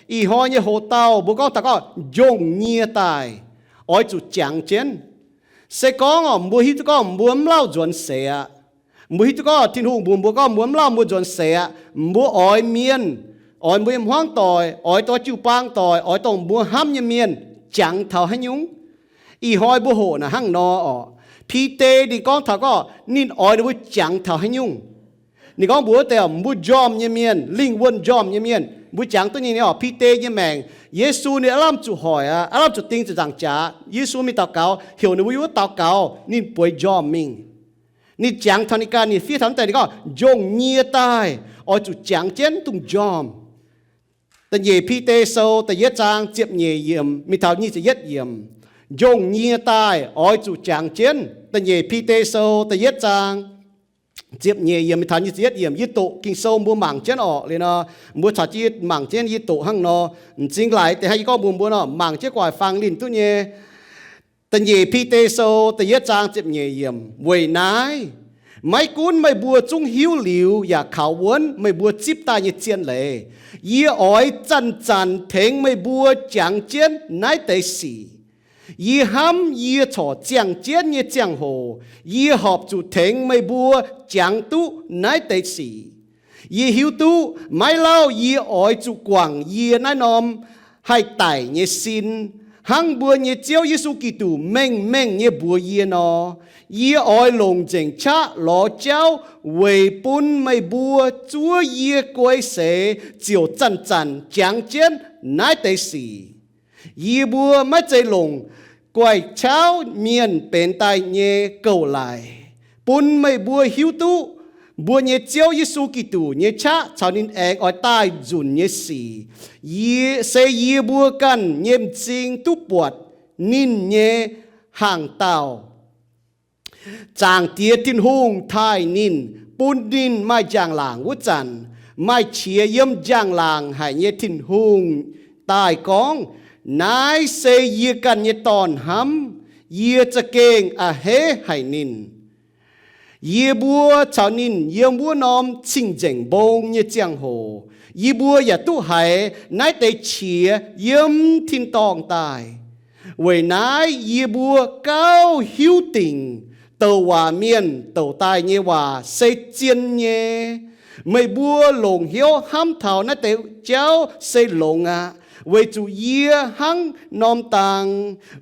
Ih hnoi nyei hoc-dauh mbuo gorngv taux gorngv njongh nyie daaih, oix zuqc jangx jienv. Se gorngv oc, mbuo hiuv duqv gorngv mbuo mv lauh nzuonx seix aqv. Mbuo hiuv duqv gorngv Tin-Hungh mbuox mbuo gorngv mbuo mv lauh mbuo nzuonx seix aqv. Mbuo oix mienh, oix mbuo nyei hmuangv doic, oix dorh jiu-baang doic, oix dongh mbuo hnamv nyei mienh jangx taux haaix nyungc? Ih hnoi mbuo hoqc naaic hnangv nor oc. Bide ninh gorngv taux gorngv ninh oix ninh mbuo jangx taux haaix nyungc. Ninh gorngv mbuox wuov deix, mbuo njormh nyei mienh, lingh wuonh njormh nyei mienh, mbuo jangx duqv nyei ni oc. Bide nyei maengc, Yesu ninh aav lamh zuqc hoic aqv, aav lamh zuqc ding ziepc nzaangc jaax. Yesu mingh daux gaux, heuc ninh mbuo yiem wuov daux gaux, ninh bueix njormh mingh. Ninh jangx taux ninh ganh, ninh fiev taux wuov deix, ninh gorngv, njongh nyie daaih, oix zuqc jangx jienv dongh njormh. Da'nyeic Bide Sou da'yietv zaang ziepc nyeic yiemc mingh taux nyic ziepc yietv yiemc. Njongh nyie daaih oix zuqc jangx jienv. Da'nyeic Bide Sou da'yietv zaang ziepc nyeic yiemc mingh taux nyic ziepc yietv yiemc. Yie doqc Ging-Sou mbuo mangc jienv orqc. Liuz nor, mbuo caux jienv mangc jienv yie doqc hnangv nor. M'zing laaix deix hnangv yie gorngv mbuox mbuo nor, mangc jienv gu'nguaaic fang linh duqv nyei. Da'nyeic Bide Sou da'yietv zaang ziepc nyeic yiemc. Weic naaiv, maiv gunv meih mbuo zungv hiuv liuz yaac kaux wuonv meih mbuo zipv daaih nyei zien leiz, yie oix zanc-zanc tengx meih mbuo jangx jienv naaiv deix sic. Yie hnamv yie corc ziangh jienv nyei ziangh hoc, yie horpc zuqc tengx meih mbuo jangx duqv naaiv deix sic. Yie hiuv duqv maiv lauh yie oix zuqc guangc yie naaiv norm haih daic nyei sin, hnangv mbuo nyei Ziouv Yesu Giduc mengh mengh nyei mbuox yie nor. Yie oix longc nzengc qaqv lorz jauv weic bun meih mbuo zuov yie guei seix ziouc zanc-zanc jangx jienv naaiv deix sic. Yie mbuo maiv zeiz longc guaix-qauv mienh benx daaih nyei gouv-laic bun meih mbuo hiuv duqv mbuo nyei Ziouv Yesu Giduc nyei qaqv caux ninh aengx oix daaih nzunc nyei sic. Yie, se yie mbuo ganh nyei m'zing duqv buatc ninh nyei hnaangx-daauh. Zaangc Diex Tin-Hungh taaih ninh, bun ninh maaih njang-laangc wuov zanc, maaih qiex yiem njang-laangc haic nyei Tin-Hungh daaih gorngv, Naaiv se yie ganh nyei Dorn-hnamv. Yie za'gengh a'hneiv haic ninh. Yie mbuo caux ninh yiem wuov norm cing-nzengc mbong nyei ziangh hoc, yie mbuo yaac duqv haiz naaiv deix qiex yiem tin-dorngh daaih. Weic naaiv yie mbuo gauh hiuv dingc douc waac mienh douc daaih nyei waac se zien nyei. Meih mbuo longc hnyouv hnamv taux naaiv deix jauv se longx aqv, weic zuqc yie hnangv norm dang,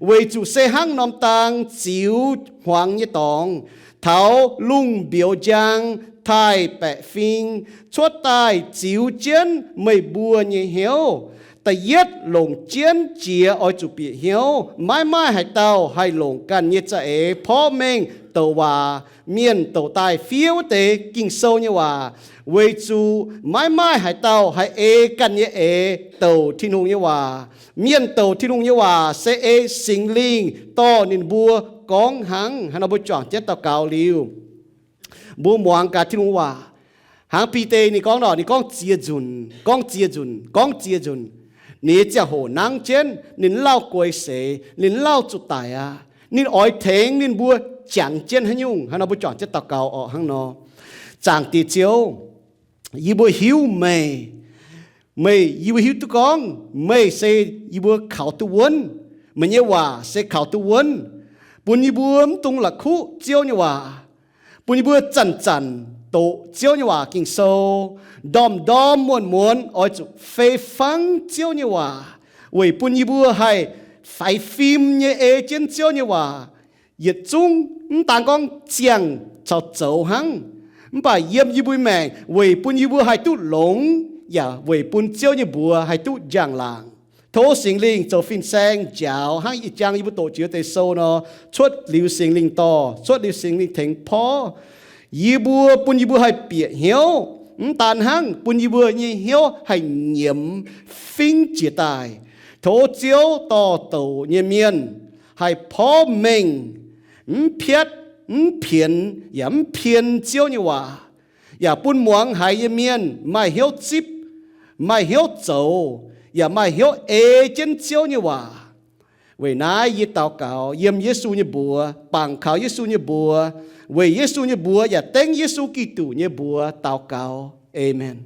weic zuqc se hnangv norm dang ziux hmuangx nyei dorngx taux lungh mbiouz njang taaih baeqc fing cuotv daaih ziux jienv meih mbuo nyei hnyouv. Da'yietv longc jienv jiex oix zuqc bieqc hnyouv. Maiv maaih haaix dauh haih longc ganh nyei za'eix porv mengh douc waac mienh douc daaih fiev wuov deix Ging-Sou nyei waac, weic zuqc maiv maaih haaix dauh haih ei ganh nyei eix douc Tin-Hungh nyei waac. Mienh douc Tin-Hungh nyei waac se ei Singx Lingh dorh ninh mbuo gorngv hnangv. Hnangv nor mbuo juangc jienv daux gaux liuz, mbuo muangx gaax Tin-Hungh waac. Hnangv Bide ninh gorngv nor, ninh gorngv ziex nzunc, gorngv ziex nzunc, gorngv ziex nzunc. Ninh nyei ziangh hoc nangv jienv, ninh mv lauh guei seix, ninh mv lauh zuqc daic aqv. Ninh oix tengx ninh mbuo jangx jienv haaix nyungc? Hnangv nor mbuo juangc jienv daux gaux orqc. Hnangv nor, Zaangc Diex Ziouv, yie mbuo hiuv meih. Meih, yie mbuo hiuv duqv gorngv meih se yie mbuo kaux duqv wuonv. Meih nyei waac se kaux duqv wuonv, bun yie mbuo mv dungx la'kuqv Ziouv nyei waac, bun yie mbuo zanc-zanc doqc Ziouv nyei waac Ging-Sou, ndorm-ndorm muonz-muonz oix zuqc fei fangv Ziouv nyei waac, weic bun yie mbuo haih faix fim nyei ei jienv Ziouv nyei waac. Yietc zungv mv daan gorngv ziangh caux zoux hnangv, mv baac yiem yie mbuo maengc weic bun yie mbuo haih duqv longx, yaac weic bun Ziouv nyei mbuox haih duqv njang-laangc. Tov Singx Lingh zoux fin-saeng njaaux hnangv ih jang yie mbuo doqc jiex deix sou nor, cuotv liuz Singx Lingh dorh, cuotv liuz Singx Lingh tengx porv yie mbuo, bun yie mbuo haih bieqc hnyouv. Mv daan hnangv, bun yie mbuo nyei hnyouv haih nyiemz fingv jiez daaih. Tov Ziouv dorh douc nyei mienh haih porv mengh, mv piatv, mv pienx, yaac mv pien Ziouv nyei waac, yaac bun muangx haiz nyei mienh maaih hnyouv zipv, maaih hnyouv zoux, yaac maaih hnyouv ei jienv Ziouv nyei waac. Weic naaiv yie daux gaux yiem Yesu nyei mbuox, bangc kaux Yesu nyei mbuox, weic Yesu nyei mbuox yaac dengv Yesu Giduc nyei mbuox daux gaux. Aamen.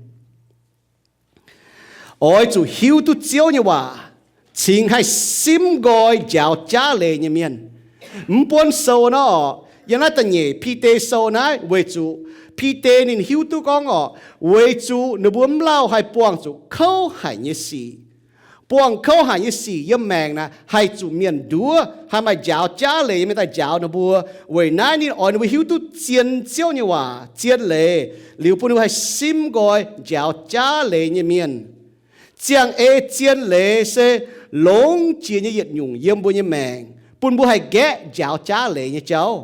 Oix zuqc hiuv duqv Ziouv nyei waac, cingx haih simv nqoi njaaux jaav leiz nyei mienh. Mv buonv sou nor, yiem naaiv da'nyeic Bide sou naaiv, weic zuqc Bide ninh hiuv duqv gorngv orqc, weic zuqc ninh mbuo mv lauh haih buangh zuqc kouv haic nyei sic. Buangh kouv haic nyei sic yiem maengc naaic haih zuqc mienh nduov, haih maaih njaaux jaav leiz nyei mienh daaih njaaux ninh mbuo. Weic naaiv ninh oix ninh mbuo hiuv duqv zien Ziouv nyei waac, zien leiz, liuz bun ninh mbuo haih simv nqoi njaaux jaav leiz nyei mienh. Ziangh ei zien leiz se longx jiex nyei yietc nyungc yiem mbuo nyei maengc, bun mbuo haih nqaeqv njaaux jaav leiz nyei jauv.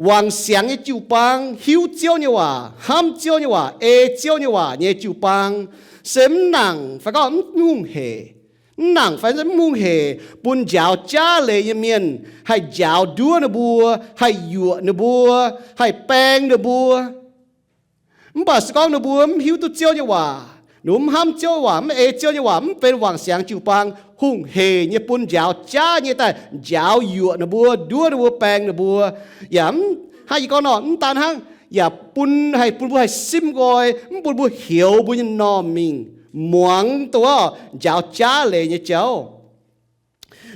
Wangc siangx nyei jiu-baang hiuv Ziouv nyei waac, hnamv Ziouv nyei waac, ei Ziouv nyei waac nyei jiu-baang, se mv nangc fai gorngv mv hungh hec, mv nangc fai mv hungh hec bun njaaux jaav leiz nyei mienh haih njaaux nduov ninh mbuo, haih yuoqc ninh mbuo, haih baeng ninh mbuo. Mv baac se gorngv ninh mbuo mv hiuv duqv Ziouv nyei waac, ninh mbuo mv hnamv Ziouv nyei waac, mv ei Ziouv nyei waac, mv benx wangc siangx jiu-baang, hungh hec nyei bun njaaux jaav nyei daaih njaaux yuoqc ninh mbuo, nduov ninh mbuo, baeng ninh mbuo. Yaac mv, hnangv yie gorngv nor, mv daan hnangv, yaac bun haih bun mbuo haih simv nqoi, mv bun mbuo heuc mbuo nyei normh mingh muangx dongh wuov njaaux jaav leiz nyei jauv.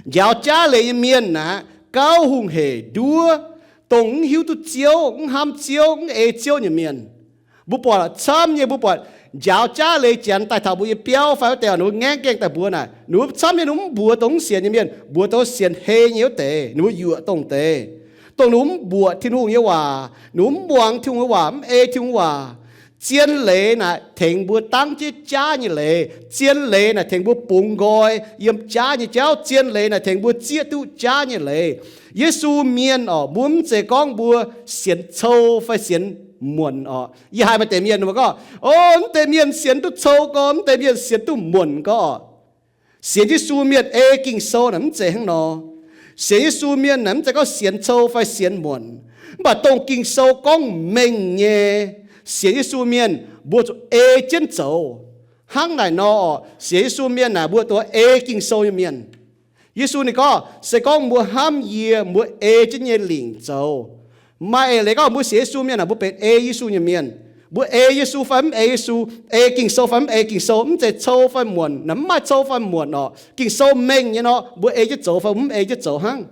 Njaaux jaav leiz nyei mienh aeqv, gauh hungh hec nduov dongh mv hiuv duqv Ziouv, mv hnamv Ziouv, mv ei Ziouv nyei mienh. Mbuo buatc camv nyei, mbuo buatc njaaux jaav leiz Janx daaih taux mbuo nyei biauv fai wuov deix, ninh mbuo ngaengv gaengh daaih mbuox naaic, ninh mbuo camv nyei ninh mbuo mv mbuox dongh mv sienx nyei mienh, mbuox dongh sienx hei nyei wuov deix, ninh mbuo yuoqc dongh deix. Dongh ninh mbuo mv mbuoqc Tin-Hungh nyei waac, ninh mbuo mv muangx Tin-Hungh nyei waac, mv ei Tin-Hungh waac. Zien leiz naaic tengx mbuo dangv jienv jaav nyei leiz. Zien leiz naaic tengx mbuo bungx nqoi yiem jaav nyei jauv. Zien leiz naaic tengx mbuo zieqv duqv jaav nyei leiz. Yesu mienh orqc, mbuo mv zeiz gorngv mbuo sienx cou fai sienx muonc orqc. Yie haiz maaih deix mienh mbuo gorngv, O, mv deix mienh sienx duqv cou gorx, mv deix mienh sienx duqv muonc gorx. Sienx Yesu mienh ei Ging-Sou naaic mv zeiz hnangv nor. Sienx Yesu mienh naaic mv zeiz gorngv sienx cou fai sienx muonc. Mv baac dongh Ging-Sou gorngv mengh nyei, sienx Yesu mienh mbuo zuqc ei jienv zoux. Hnangv naaic nor, sienx Yesu mienh naaic mbuo duqv ei Ging-Sou nyei mienh. Yesu ninh gorngv, se gorngv mbuo hnamv yie, mbuo ei jienv nyei lingc zoux. Maaih eix leiz gorngv mbuo sienx Yesu mienh naaic mbuo benx ei Yesu nyei mienh. Mbuo ei Yesu fai mv ei Yesu, ei Ging-Sou fai mv ei Ging-Sou, mv zeiz cou fai muonc naaic, mv maaih cou fai muonc orqc. Ging-Sou mengh nyei nor, mbuo ei jienv zoux fai mv ei jienv zoux hnangv.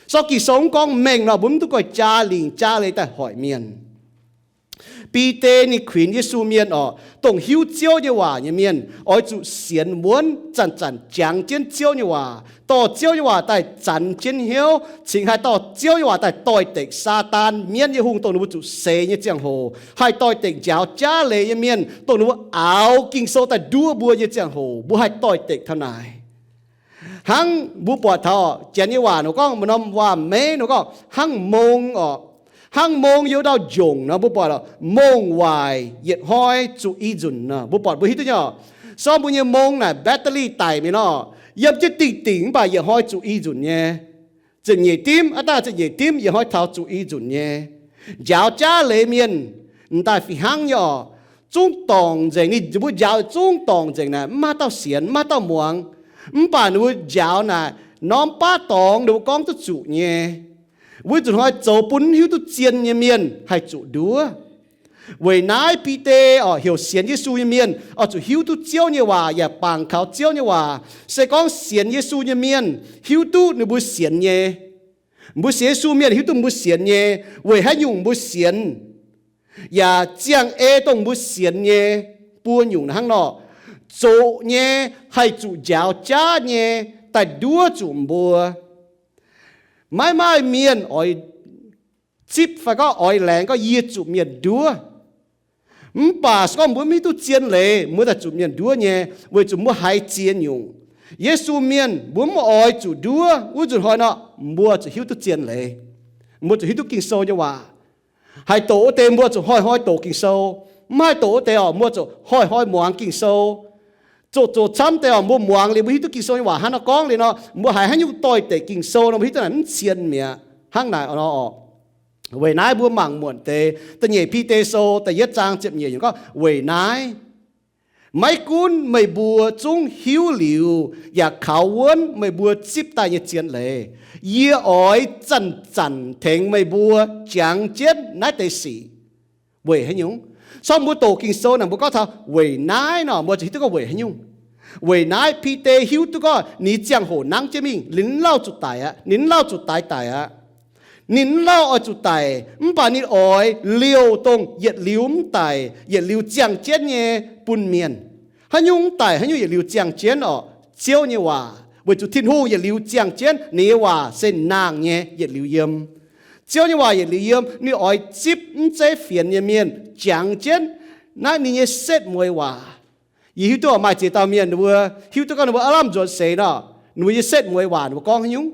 Sorng Ging-Sou mv gorngv mengh nor, mbuo mv duqv goiv jaa lingc jaa leiz daaih hoic mienh. Bide ninh kuinx Yesu mienh orqc, dongh hiuv Ziouv nyei waac nyei mienh oix zuqc sienx wuonv, zanc-zanc jangx jienv Ziouv nyei waac, dorh Ziouv nyei waac daaih zanx jienv hnyouv, cingx haih dorh Ziouv nyei waac daaih doix-dekc Saadaan, mienv nyei hungh, dongh ninh mbuo zuqc seix nyei ziangh hoc, haih doix-dekc njaaux jaav leiz nyei mienh, dongh ninh mbuo aaux Ging-Sou daaih nduov mbuo nyei ziangh hoc, mbuo haih doix-dekc taux naaic. Hnangv mbuo buatc taux Janx nyei waac nor gorngv, maaih norm waac-meiv nor gorngv hnangv mong orqc. Hnangv mong youz ndau-njongc nor, mbuo buatc mongh waaic yietc hnoi zuqc i nzunc nor, mbuo buatc mbuo hiuv duqv nyei orqc. Sorng mbuo nyei mong naaic battery daic mingh nor, yiem jienv dingh dingc mv baac yietc hnoi zuqc i nzunc nyei. Ziepc nyeic dimv, aav dangh ziepc nyeic dimv yietc hnoi taux zuqc i nzunc nyei. Njaaux jaav leiz mienh m'daaih fih hnangv nyei orqc. Zungv dorngc nzengc, ninh mbuo njaaux zungv dorngc nzengc naaic, mv maaih dauh sienx, mv maaih dauh muangx. Mv baac ninh mbuo njaaux naaic, norm baav dorngx ninh mbuo gorngv duqv zuqc nyei. Wuov nzunc hnoi zoux bun mv hiuv duqv zien nyei mienh haih zuqc nduov. Weic naaiv Bide orqc, heuc sienx Yesu nyei mienh oix zuqc hiuv duqv Ziouv nyei waac yaac bangc kaux Ziouv nyei waac. Se gorngv sienx Yesu nyei mienh hiuv duqv ninh mbuo sienx nyei. Mbuo sienx Yesu mienh hiuv duqv mbuo sienx nyei, weic haaix nyungc mbuo sienx, yaac ziangh ei dongh mbuo sienx nyei buo nyungc hnangv nor, zoqc nyei haih zuqc njaaux jaav nyei daaih nduov zuqc mbuo. Maiv maaih mienh oix zipv fai gorngv oix laengz gorngv yie zuqc mienh nduov. Mv baac se gorngv mbuo mv hiuv duqv zien leiz, mbuo daaih zuqc mienh nduov nyei, weic zuqc mbuo haiz ziex nyungc. Yesu mienh mbuo mv oix zuqc nduov wuov nzunc hnoi nor, mbuo zuqc hiuv duqv zien leiz. Mbuo zuqc hiuv duqv Ging-Sou nyei waac. Haih doqc wuov deix mbuo zuqc hnoi-hnoi doqc Ging-Sou. Mv haih doqc wuov deix orqc, mbuo zuqc hnoi-hnoi muangx Ging-Sou. Zoqc zoqc camv deix orqc, mbuo muangx liuz mbuo hiuv duqv Ging-Sou nyei waac hnangv nor gorngv liuz nor, mbuo haiz haaix nyungc doix-dekc Ging-Sou nor, mbuo hiuv duqv naaic mv cien mi'aqv. Hnangv naaic nor orqc. Weic naaiv mbuo mangc muonc deix da'nyeic Bide Sou da'yietv zaang ziepc nyeic yiemc gorngv, weic naaiv, maiv gunv meih mbuo zungv hiuv liuz yaac kaux wuonv meih mbuo zipv daaih nyei zien leiz, yie oix zanc-zanc tengx meih mbuo jangx jienv naaiv deix sic. Weic haaix nyungc? Sorng mbuo doqc Ging-Sou naaic mbuo gorngv taux weic naaiv nor, mbuo zuqc hiuv duqv gorngv weic haaix nyungc. Weic naaiv Bide hiuv duqv gorngv ninh ziangh hoc nangv jienv mingh, ninh mv lauh zuqc daic aqv. Ninh mv lauh zuqc daic daic aqv. Ninh mv lauh oix zuqc daic, mv baac ninh oix liouh dongh yietc liuz mv daic, yietc liuz ziangh jienv nyei bun mienh. Haaix nyungc mv daic, haaix nyungc yietc liuz ziangh jienv orqc? Ziouv nyei waac. Weic zuqc Tin-Hungh yietc liuz ziangh jienv, ninh nyei waac se nangh nyei, yietc liuz yiem. Ziouv nyei waac yietc liuz yiem, ninh oix zipv mv zeiz fienx nyei mienh jangx jienv naaiv ninh nyei setv mueiz waac. Yie hiuv duqv maaih ziex dauh mienh ninh mbuo hiuv duqv gorngv ninh mbuo aav lamh nzuonx seix nor, ninh mbuo nyei setv mueiz waac ninh mbuo gorngv haaix nyungc.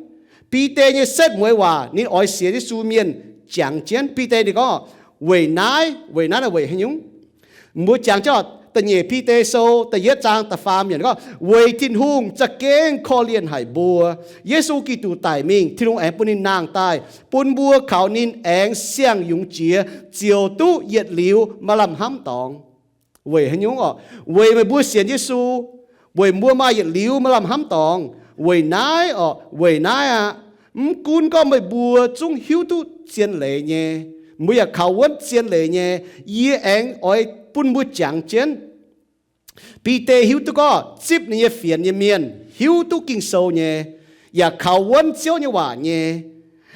Bide nyei setv mueiz waac ninh oix sienx Yesu mienh jangx jienv. Bide ninh gorngv, weic naaiv, weic naaiv naaiv weic haaix nyungc? Mbuo jangx jienv da'nyeic Bide sou da'yietv zaang da'faam yiemc gorngv, weic Tin-Hungh za'gengh korv-lienh haic mbuo. Yesu Giduc daic mingh, Tin-Hungh aengx bun ninh nangh daaih, bun mbuo kaux ninh aengx siang-yungz jiex ziouc duqv yietc liuz maaih lamh hnamv dorngx. Weic haaix nyungc orqc? Weic meih mbuo sienx Yesu, weic mbuo maaih yietc liuz maaih lamh hnamv dorngx. Weic naaiv orqc? Weic naaiv aqv. Mv gunv gorngv meih mbuo zungv hiuv duqv zien leiz nyei, mbuo yaac kaux wuonv zien leiz nyei, yie aengx oix bun mbuo jangx jienv. Bide hiuv duqv gorngv zipv ninh nyei fienx nyei mienh hiuv duqv Ging-Sou nyei, yaac kaux wuonv Ziouv nyei waac nyei.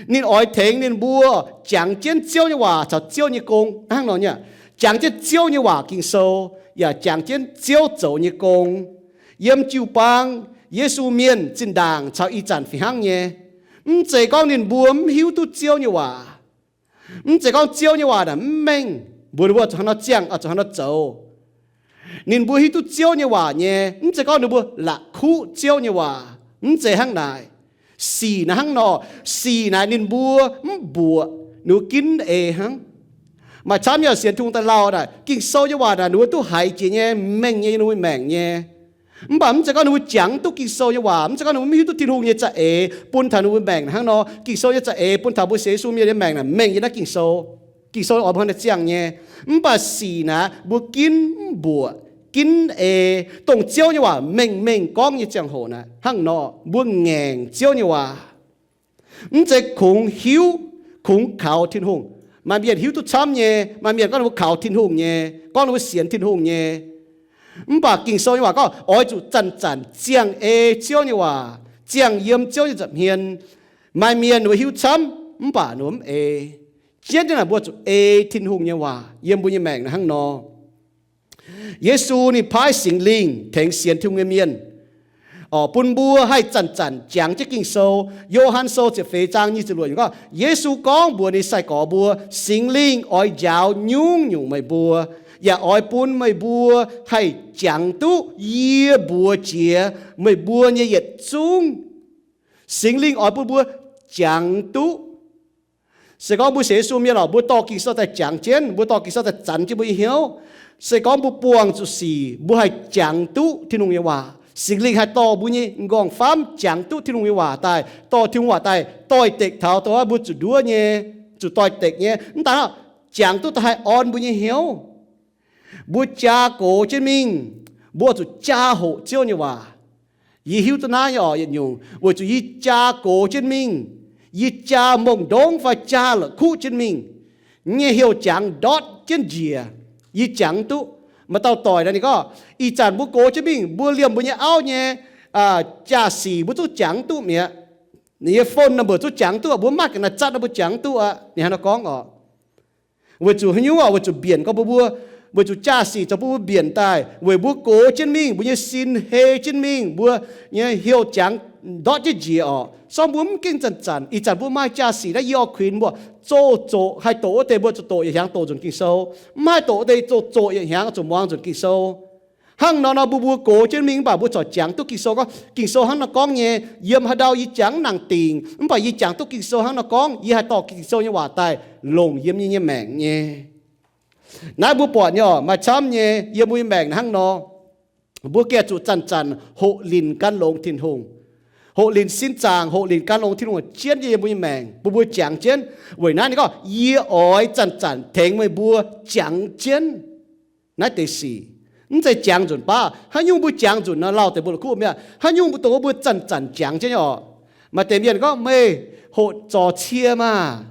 Ninh oix tengx ninh mbuo jangx jienv Ziouv nyei waac caux Ziouv nyei gong hnangv nor nyei. Jangx jienv Ziouv nyei waac, Ging-Sou, yaac jangx jienv Ziouv zoux nyei gong. Yiem jiu-baang, Yesu mienh zinh ndaangc caux ih zanc fih hnangv nyei. Mv zeiz gorngv ninh mbuo mv hiuv duqv Ziouv nyei waac. Mv zeiz gorngv Ziouv nyei waac naaic mv mengh mbuox ninh mbuo zuqc hnangv nor ziangh, zuqc hnangv nor zoux. Ninh mbuo hiuv duqv Ziouv nyei waac nyei, mv zeiz gorngv ninh mbuo la'kuqv Ziouv nyei waac. Mv zeiz hnangv naaic. Sic naaic hnangv nor, sic naaic ninh mbuo mv mbuoqc, ninh mbuo ginv ei hnangv. Maaih camv nyei sienx Tin-Hungh daaih lauh naaic, Ging-Sou nyei waac naaic ninh mbuo duqv haiz jiex nyei, mengh nyei, ninh mbuo maengc nyei. Mv baac mv zeiz gorngv ninh mbuo jangx duqv Ging-Sou nyei waac, mv zeiz gorngv ninh mbuo mv hiuv duqv Tin-Hungh nyei za'eix bun taux ninh mbuo maengc hnangv nor. Ging-Sou nyei za'eix bun taux mbuo sienx Yesu mienh nyei maengc naaic mengh nyei naaiv Ging-Sou. Ging-Sou oix mbuo hnangv naaiv ziangh nyei. Mv baac sic naaic mbuo ginv mv mbuoqc, ginv ei, dongh Ziouv nyei waac mengh mengh gorngv nyei ziangh hoc naaic hnangv nor mbuo ngaengc Ziouv nyei waac. Mv zeiz kungx hiuv, kungx kaux Tin-Hungh. Maaih mienh hiuv duqv camv nyei, maaih mienh gorngv ninh mbuo kaux Tin-Hungh nyei, gorngv ninh mbuo sienx Tin-Hungh nyei. Mv baac Ging-Sou nyei waac gorngv oix zuqc zanc-zanc ziangh ei Ziouv nyei waac, ziangh yiem Ziouv nyei nza'hmien. Maaih mienh ninh mbuo hiuv camv, mv baac ninh mbuo mv ei. Jienv jienv naaic mbuo zuqc ei Tin-Hungh nyei waac yiem mbuo nyei maengc naaiv hnangv nor. Yesu ninh paaiv Singx Lingh tengx sienx Tin-Hungh nyei mienh, bun mbuo haih zanc-zanc jangx jienv Ging-Sou. Yo^han Sou ziepc feix zaang nyic ziepc luoqc gorngv, Yesu gorngv mbuox ninh sai-gorx mbuo, Singx Lingh oix njaaux nyungc-nyungc meih mbuo, yaac oix bun meih mbuo haih jangx duqv yie mbuox jiex meih mbuo nyei yietc zungv. Singx Lingh oix bun mbuo jangx duqv. Se gorngv mbuo sienx Yesu mienh orqc, mbuo dorh Ging-Sou daaih jangx jienv, mbuo dorh Ging-Sou daaih zanc jienv mbuo nyei hnyouv. Se gorngv mbuo buangh zuqc sic, mbuo haih jangx duqv Tin-Hungh nyei waac. Singx Lingh haih dorh mbuo nyei m'nqorngv-famv jangx duqv Tin-Hungh nyei waac daaih, dorh Tin-Hungh waac daaih doix-dekc taux dongh mbuo zuqc nduov nyei, zuqc doix-dekc nyei. Mv daaih jangx duqv daaih haih orn mbuo nyei hnyouv. Mbuo jaa gox jienv mingh, mbuo zuqc jaa hoqc Ziouv nyei waac. Yie hiuv duqv naaiv nyei orqc, yietc nyungc weic zuqc yie jaa gox jienv mingh, yie jaa mbong-ndongv fai jaa la'kuqv jienv mingh, nyei heuc jangx ndortv jienv njiec. Yie jangx duqv. Maaih dauh doic naaic ninh gorngv, ih zanc mbuo gox jienv mingh, mbuo liemh mbuo nyei auv nyei jaa-sic mbuo zungv jangx duqv mi'aqv. Ninh nyei phone number zungv jangx duqv, mbuo maiv ga'naaiv zatv nor mbuo jangx duqv aqv. Ninh hnangv nor gorngv orqc. Weic zuqc haaix nyungc orqc? Weic zuqc mbienc gorngv mbuo mbuo, weic zuqc jaa-sic zoux bun mbuo mbienc daaih, weic mbuo gox jienv mingh, mbuo nyei sin hei jienv mingh, mbuo nyei heuc jangx ndortv jienv njiec orqc. Sorng mbuo mv gengh zanc-zanc, ih zanc mbuo maaih jaa-sic naaiv yie oix kuinx mbuo zoux zoqc haih doqc wuov deix mbuo zuqc doqc yietc hnyangx doqc nzunc Ging-Sou. Mv haih doqc wuov deix zoux zoqc yietc hnyangx zuqc muangx nzunc Ging-Sou. Hnangv nor nor mbuo mbuo gox jienv mingh mv baac mbuo corc jangx duqv Ging-Sou gorngv, Ging-Sou hnangv nor gorngv nyei, yiem haaix ndau yie jangx mv nangc dingc, mv baac yie jangx duqv Ging-Sou hnangv nor gorngv, yie haih dorh Ging-Sou nyei waac daaih longc yiem yie nyei maengc nyei. Naaiv mbuo buatc nyei orqc, maaih camv nyei yiem mbuo nyei maengc hnangv nor. Mbuo gengh zuqc zanc-zanc hoqc linc gan longx Tin-Hungh, hoqc linc sin zaangc, hoqc linc gan longx Tin-Hungh jienv yiem mbuo nyei maengc, bun mbuo jangx jienv. Weic naaiv ninh gorngv, yie oix zanc-zanc tengx meih mbuo jangx jienv naaiv deix sic. Mv zeiz jangx nzunc baav. Haaix nyungc mbuo jangx nzunc nor lauh deix mbuo la'kuqv mi'aqv. Haaix nyungc mbuo dongh mbuo zanc-zanc jangx jienv nyei orqc? Maaih deix mienh gorngv, meih hoqc zorc cie maah,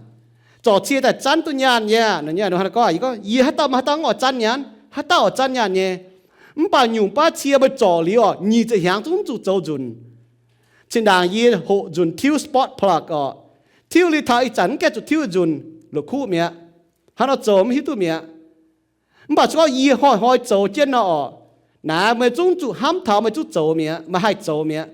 zorc cie daaih zanv duqv nyaanh nyei aqv. Yie gorngv, yie haaix dauh, haaix dauh oix zanv nyaanh? Haaix dauh oix zanv nyaanh nyei? Mv baac nyungc baav cie meih zorc liuz orqc, nyic ziepc hnyangx zungv mv zuqc zoux nzunc. Zinh ndaangc yie hoqc nzunc tiuv spark plug orqc, tiuv liuz taux ih zanc mv gaengh zuqc tiuv nzunc, la'kuqv mi'aqv. Hnangv nor zoux mv hiuv duqv mi'aqv. Mv baac se gorngv yie hnoi-hnoi zoux jienv nor orqc, naaiv meih zungv zuqc hnamv taux meih zungv zoux mi'aqv, meih haih zoux mi'aqv.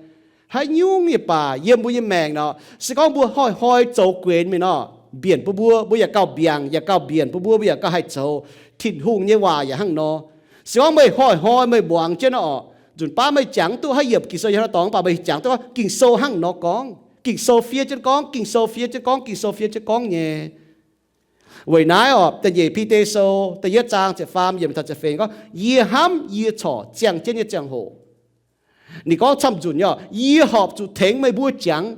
Haaix nyungc yaac baac yiem mbuo nyei maengc nor, se gorngv mbuo hnoi-hnoi zoux guenx mingh nor, mbienc bun mbuo, mbuo yaac gauh mbiaangc, yaac gauh mbienc bun mbuo, mbuo yaac gauh haih zoux. Tin-Hungh nyei waac yaac hnangv nor. Se gorngv meih hnoi-hnoi meih muangx jienv nor orqc, nzunc baav meih jangx duqv haaix yiemc Ging-Sou yiem haaix dorngx, mv baac meih jangx duqv Ging-Sou hnangv nor gorngv, Ging-Sou fiev jienv gorngv, Ging-Sou fiev jienv gorngv, Ging-Sou fiev jienv gorngv nyei. Weic naaiv orqc, da'nyeic Bide Sou da'yietv zaang ziepc faam yiemc taux ziepc feix gorngv, yie hnamv yie corc ziangh jienv nyei ziangh hoc. Ninh gorngv camv nzunc nyei orqc, yie horpc zuqc tengx meih mbuo jangx.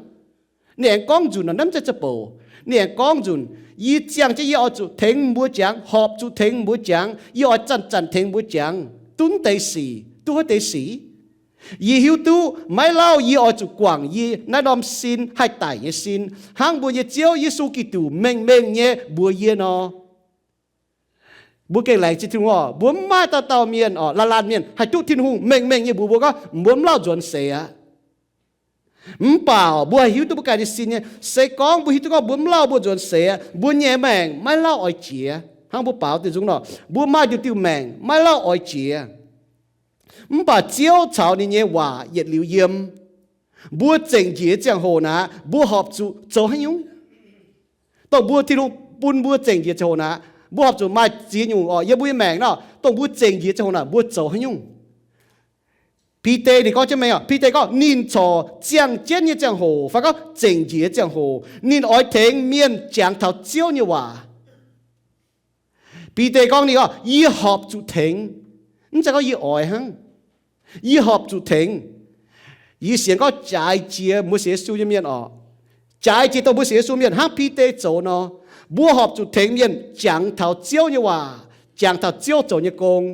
Ninh aengx gorngv nzunc nor, naaiv mv zeiz za'bouc. Ninh aengx gorngv nzunc, yie ziangh jienv yie oix zuqc tengx mbuo jangx, horpc zuqc tengx mbuo jangx, yie oix zanc-zanc tengx mbuo jangx, duqv deix sic, duqv haaix deix sic. Yie hiuv duqv maiv lauh yie oix zuqc guangc yie naaiv norm sin haih daic nyei sin, hnangv mbuo nyei Ziouv Yesu Giduc mengh mengh nyei mbuox yie nor. Mbuo gengh laengz zingh Tin-Hungh orqc, mbuo mv maaih dauh dauh mienh orqc, laanh laanh mienh haih duqv Tin-Hungh mengh mengh nyei mbuox mbuo gorngv mbuo mv lauh nzuonx seix aqv. Mv baac mbuo haih hiuv duqv mbuo ganh nyei sin nyei. Se gorngv mbuo hiuv duqv gorngv mbuo mv lauh mbuo nzuonx seix aqv, mbuo nyei maengc maiv lauh oix jiex. Hnangv mbuo baaux diuh nzung nor, mbuo maaih diuh diuh maengc maiv lauh oix jiex. Mv baac Ziouv caux ninh nyei waac yietc liuz yiem. Mbuo zengc njiec nyei ziangh hoc naaic, mbuo horpc zuqc zoux haaix nyungc? Dongh mbuo Tin-Hungh bun mbuo zengc njiec ziangh hoc naaic, mbuo horpc zuqc maaih ziex nyungc orqc, yiem mbuo nyei maengc nor, dongh mbuo zengc njiec ziangh hoc naaic mbuo zoux haaix nyungc? Bide ninh gorngv jienv mengh orqc, Bide gorngv ninh corc ziangh jienv nyei ziangh hoc fai gorngv zengc njiec nyei ziangh hoc, ninh oix tengx mienh jangx taux Ziouv nyei waac. Bide gorngv ninh gorngv, yie horpc zuqc tengx. Mv zeiz gorngv yie oix hnangv. Yie horpc zuqc tengx. Yie sienx gorngv jaaix jiex mbuo sienx Yesu nyei mienh orqc, jaaix jiex dongh mbuo sienx Yesu mienh hnangv Bide zoux nor, mbuo horpc zuqc tengx mienh jangx taux Ziouv nyei waac, jangx taux Ziouv zoux nyei gong.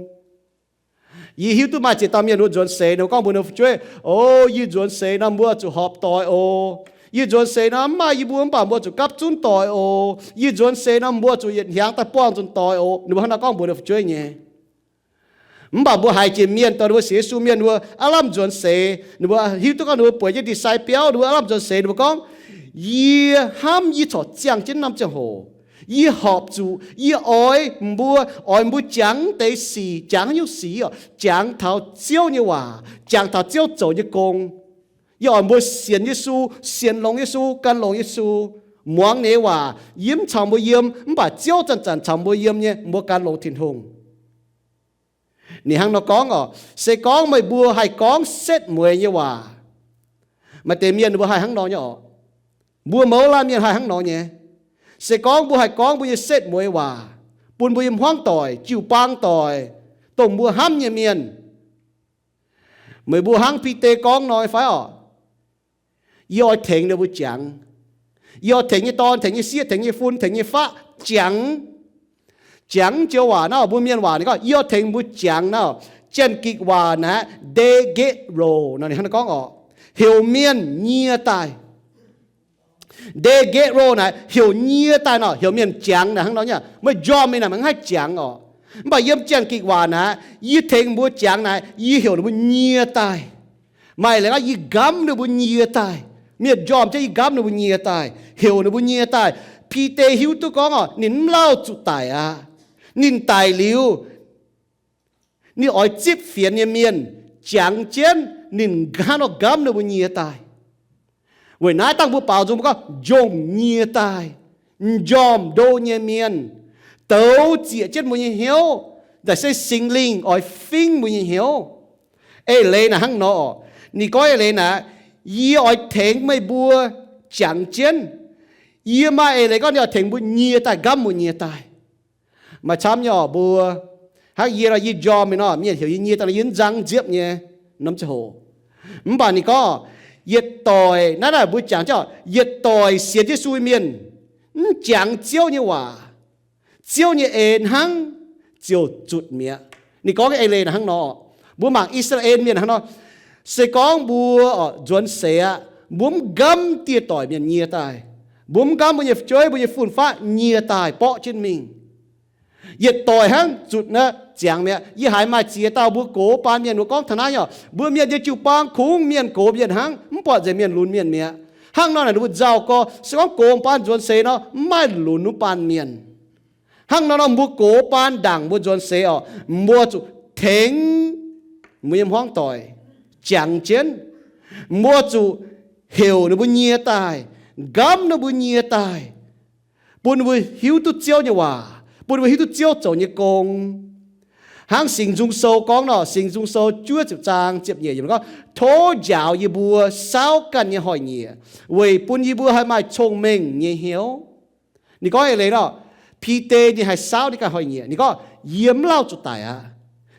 Yie hiuv duqv maaih ziex dauh mienh wuov nzuonx seix, ninh mbuo gorngv mbuox ninh fu'jueiv, O, yie nzuonx seix nor mbuo zuqc horpc doic oc. Yie nzuonx seix nor mv maaih yie mbuo mv baac mbuo zuqc gapv zunv doic oc. Yie nzuonx seix nor mbuo zuqc yietc hnyangx daaih buangh nzunc doic oc. Ninh mbuo hnangv naaiv gorngv mbuox ninh fu'jueiv nyei. Mv baac mbuo haiz jiex mienh dongh ninh mbuo sienx Yesu mienh wuov aav lamh nzuonx seix, ninh mbuo hiuv duqv gorngv ninh mbuo bueix jienv disciple, ninh mbuo aav lamh nzuonx seix, ninh mbuo gorngv, Yie hnamv yie corc ziangh jienv norm ziangh hoc. Yie horpc zuqc, yie oix mbuo, oix mbuo jangx deix sic, jangx haaix nyungc sic orqc? Jangx taux Ziouv nyei waac, jangx taux Ziouv zoux nyei gong. Yie oix mbuo sienx Yesu, sienx longx Yesu, gan longx Yesu, muangx ninh nyei waac. Yie mv caux mbuo yiem, mv baac Ziouv zanc-zanc caux mbuo yiem nyei, mbuo gan longx Tin-Hungh. Ninh hnangv nor gorngv orqc, se gorngv meih mbuo haih gorngv setv mueiz nyei waac. Maaih deix mienh ninh mbuo haih hnangv nor nyei orqc. Mbuo mouz laanh mienh haih hnangv nor nyei. Se gorngv mbuo haih gorngv mbuo nyei setv mueiz waac bun mbuo nyei hmuangv doic, jiu-baang doic, dongh mbuo hnamv nyei mienh, meih mbuo hnangv Bide gorngv nor fai orqc? Yie oix tengx ninh mbuo jangx. Yie oix tengx nyei dorn, tengx nyei sieqv, tengx nyei fun, tengx nyei faqv jangx. Jangx joux waac naaiv, mbuo mienh waac ninh gorngv, yie oix tengx mbuo jangx naaiv. Janx-Gikc waac naaiv, de gero, nor ninh hnangv naaiv gorngv orqc, heuc mienh nyie daaih. De gero naaiv heuc nyie daaih nor, heuc mienh jangx naaiv hnangv nor nyei. Meih njormh mingh naaic maiv haih jangx orqc. Mv baac yiem Janx-Gikc waac naaiv, yie tengx mbuo jangx naaiv, yie heuc ninh mbuo nyie daaih. Maaih leiz gorngv yie nqamv ninh mbuo nyie daaih. Mienh njormh jienv yie nqamv ninh mbuo nyie daaih, heuc ninh mbuo nyie daaih. Bide hiuv duqv gorngv orqc, ninh mv lauh zuqc daic aqv. Ninh daic liuz, ninh oix zipv fienx nyei mienh jangx jienv ninh hnangv nor nqamv ninh mbuo nyie daaih. Weic naaiv dangh mbuo baaux nzung mbuo gorngv njongc nyie daaih, njormh ndo nyei mienh, douz zieqc jienv mbuo nyei hnyouv, naaic se Singx Lingh oix fingv mbuo nyei hnyouv. Eix leiz naaic hnangv nor orqc, ninh gorngv eix leiz naaic, yie oix tengx meih mbuo jangx jienv. Yie maaih eix leiz gorngv ninh oix tengx mbuo nyie daaih, nqamv mbuo nyie daaih. Maaih camv nyei orqc mbuo, hnangv yie nor, yie njormh mingh nor, mienh heuc yie nyie daaih nor, yie mv nzang nziepv nyei norm ziangh hoc. Mv baac ninh gorngv, yietc doic naaiv naaic mbuo jangx jienv orqc, yietc doic sienx Yesu mienh mv jangx Ziouv nyei waac, Ziouv nyei en hnangv ziouc zutc mi'aqv. Ninh gorngv eix leiz naaic hnangv nor orqc, mbuo mangc I^saa^laa^en mienh hnangv nor, se gorngv mbuo orqc nzuonx seix aqv, mbuo mv nqamv dieh doic mienh nyie daaih, mbuo mv nqamv mbuo nyei fu'jueiv, mbuo nyei fun-faqv nyie daaih borqv jienv mingh. Yietc doic hnangv zutc naaiv ziangx mi'aqv. Yie haiz maaih ziex dauh mbuo gox baan mienh wuov gorngv taux naaiv nyei, mbuo mienh nyei jiu-baang kungx mienh gox mienh hnangv, mv buatc nzengc mienh lunx mienh mi'aqv. Hnangv nor naaic ninh mbuo nzauh gorx, se gorngv gox baan nzuonx seix nor, mv maaih lunx wuov baan mienh. Hnangv nor nor mbuo gox baan ndaangc mbuo nzuonx seix oc, mbuo zuqc tengx mbuo nyei hmuangv doic jangx jienv. Mbuo zuqc heuc ninh mbuo nyie daaih, nqamv ninh mbuo nyie daaih, bun ninh mbuo hiuv duqv Ziouv nyei waac, bun ninh mbuo hiuv duqv Ziouv zoux nyei gong. Hnangv Singx Nzung Sou gorngv nor, Singx Nzung Sou juov ziepc zaang ziepc nyeic yiemc gorngv, Tov njaaux yie mbuo saauv ganh nyei hnoi-nyieqc, weic bun yie mbuo haih maaih cong-mengh nyei hnyouv. Ninh gorngv eix leiz nor, Bide ninh haih saauv ninh ganh hnoi-nyieqc. Ninh gorngv, Yie mv lauh zuqc daic aqv.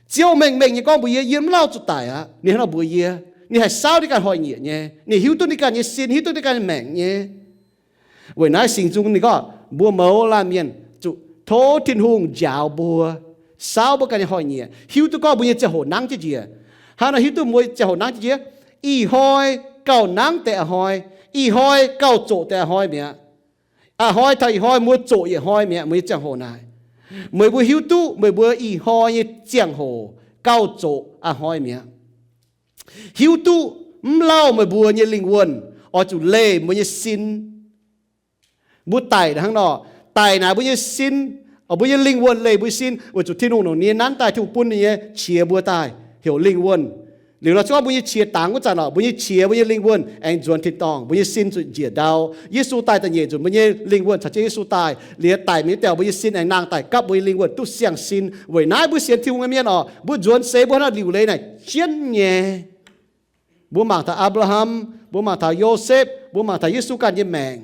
Ziouv mengh mengh nyei gorngv mbuox yie, yie mv lauh zuqc daic aqv. Ninh hnangv nor mbuox yie. Ninh haih saauv ninh ganh hnoi-nyieqc nyei. Ninh hiuv duqv ninh ganh nyei sin, hiuv duqv ninh ganh nyei maengc nyei. Weic naaiv Singx Nzung ninh gorngv mbuo mouz laanh mienh zuqc tov Tin-Hungh njaaux mbuo, saauv mbuo ganh nyei hnoi-nyieqc, hiuv duqv gorngv mbuo nyei ziangh hoc nangv jienv njiec. Hnangv nor hiuv duqv mbuo ziangh hoc nangv jienv njiec, ih hnoi gauh nangv deix a'hnoi, ih hnoi gauh zoqc deix a'hnoi mi'aqv. A'hnoi taux ih hnoi mbuo zoqc yietc hnoi mi'aqv. Mbuo nyei ziangh hoc naaic, meih mbuo hiuv duqv meih mbuo ih hnoi nyei ziangh hoc gauh zoqc a'hnoi mi'aqv. Hiuv duqv mv lauh meih mbuo nyei lingh wuonh oix zuqc leih mbuo nyei sin. Mbuo daic hnangv nor, daic naaic mbuo nyei sin, mbuo nyei lingh wuonh leih mbuo nyei sin, weic zuqc Tin-Hungh longc ninh nyei nanv daaih, Tin-Hungh bun ninh nyei qiex mbuo daaih heuc lingh wuonh. Liuz nor se gorngv mbuo nyei qiex dangx wuov zanc oc, mbuo nyei qiex, mbuo nyei lingh wuonh aengx nzuonx tin-dorngh, mbuo nyei sin zuqc njiec ndau. Yesu daaih da'nyeic nzunc mbuo nyei lingh wuonh caux jienv Yesu daaih. Liuz daic mi'aqv, mbuo nyei sin aengx nangh daaih gapv mbuo nyei lingh wuonh duqv siang-sin. Weic naaiv mbuo sienx Tin-Hungh nyei mienh oc, mbuo nzuonx seix mbuo hnangv liuc leiz naaic jienv nyei. Mbuo mangc taux Apc^laa^ham, mbuo mangc taux Yosepv, mbuo mangc taux Yesu ganh nyei maengc.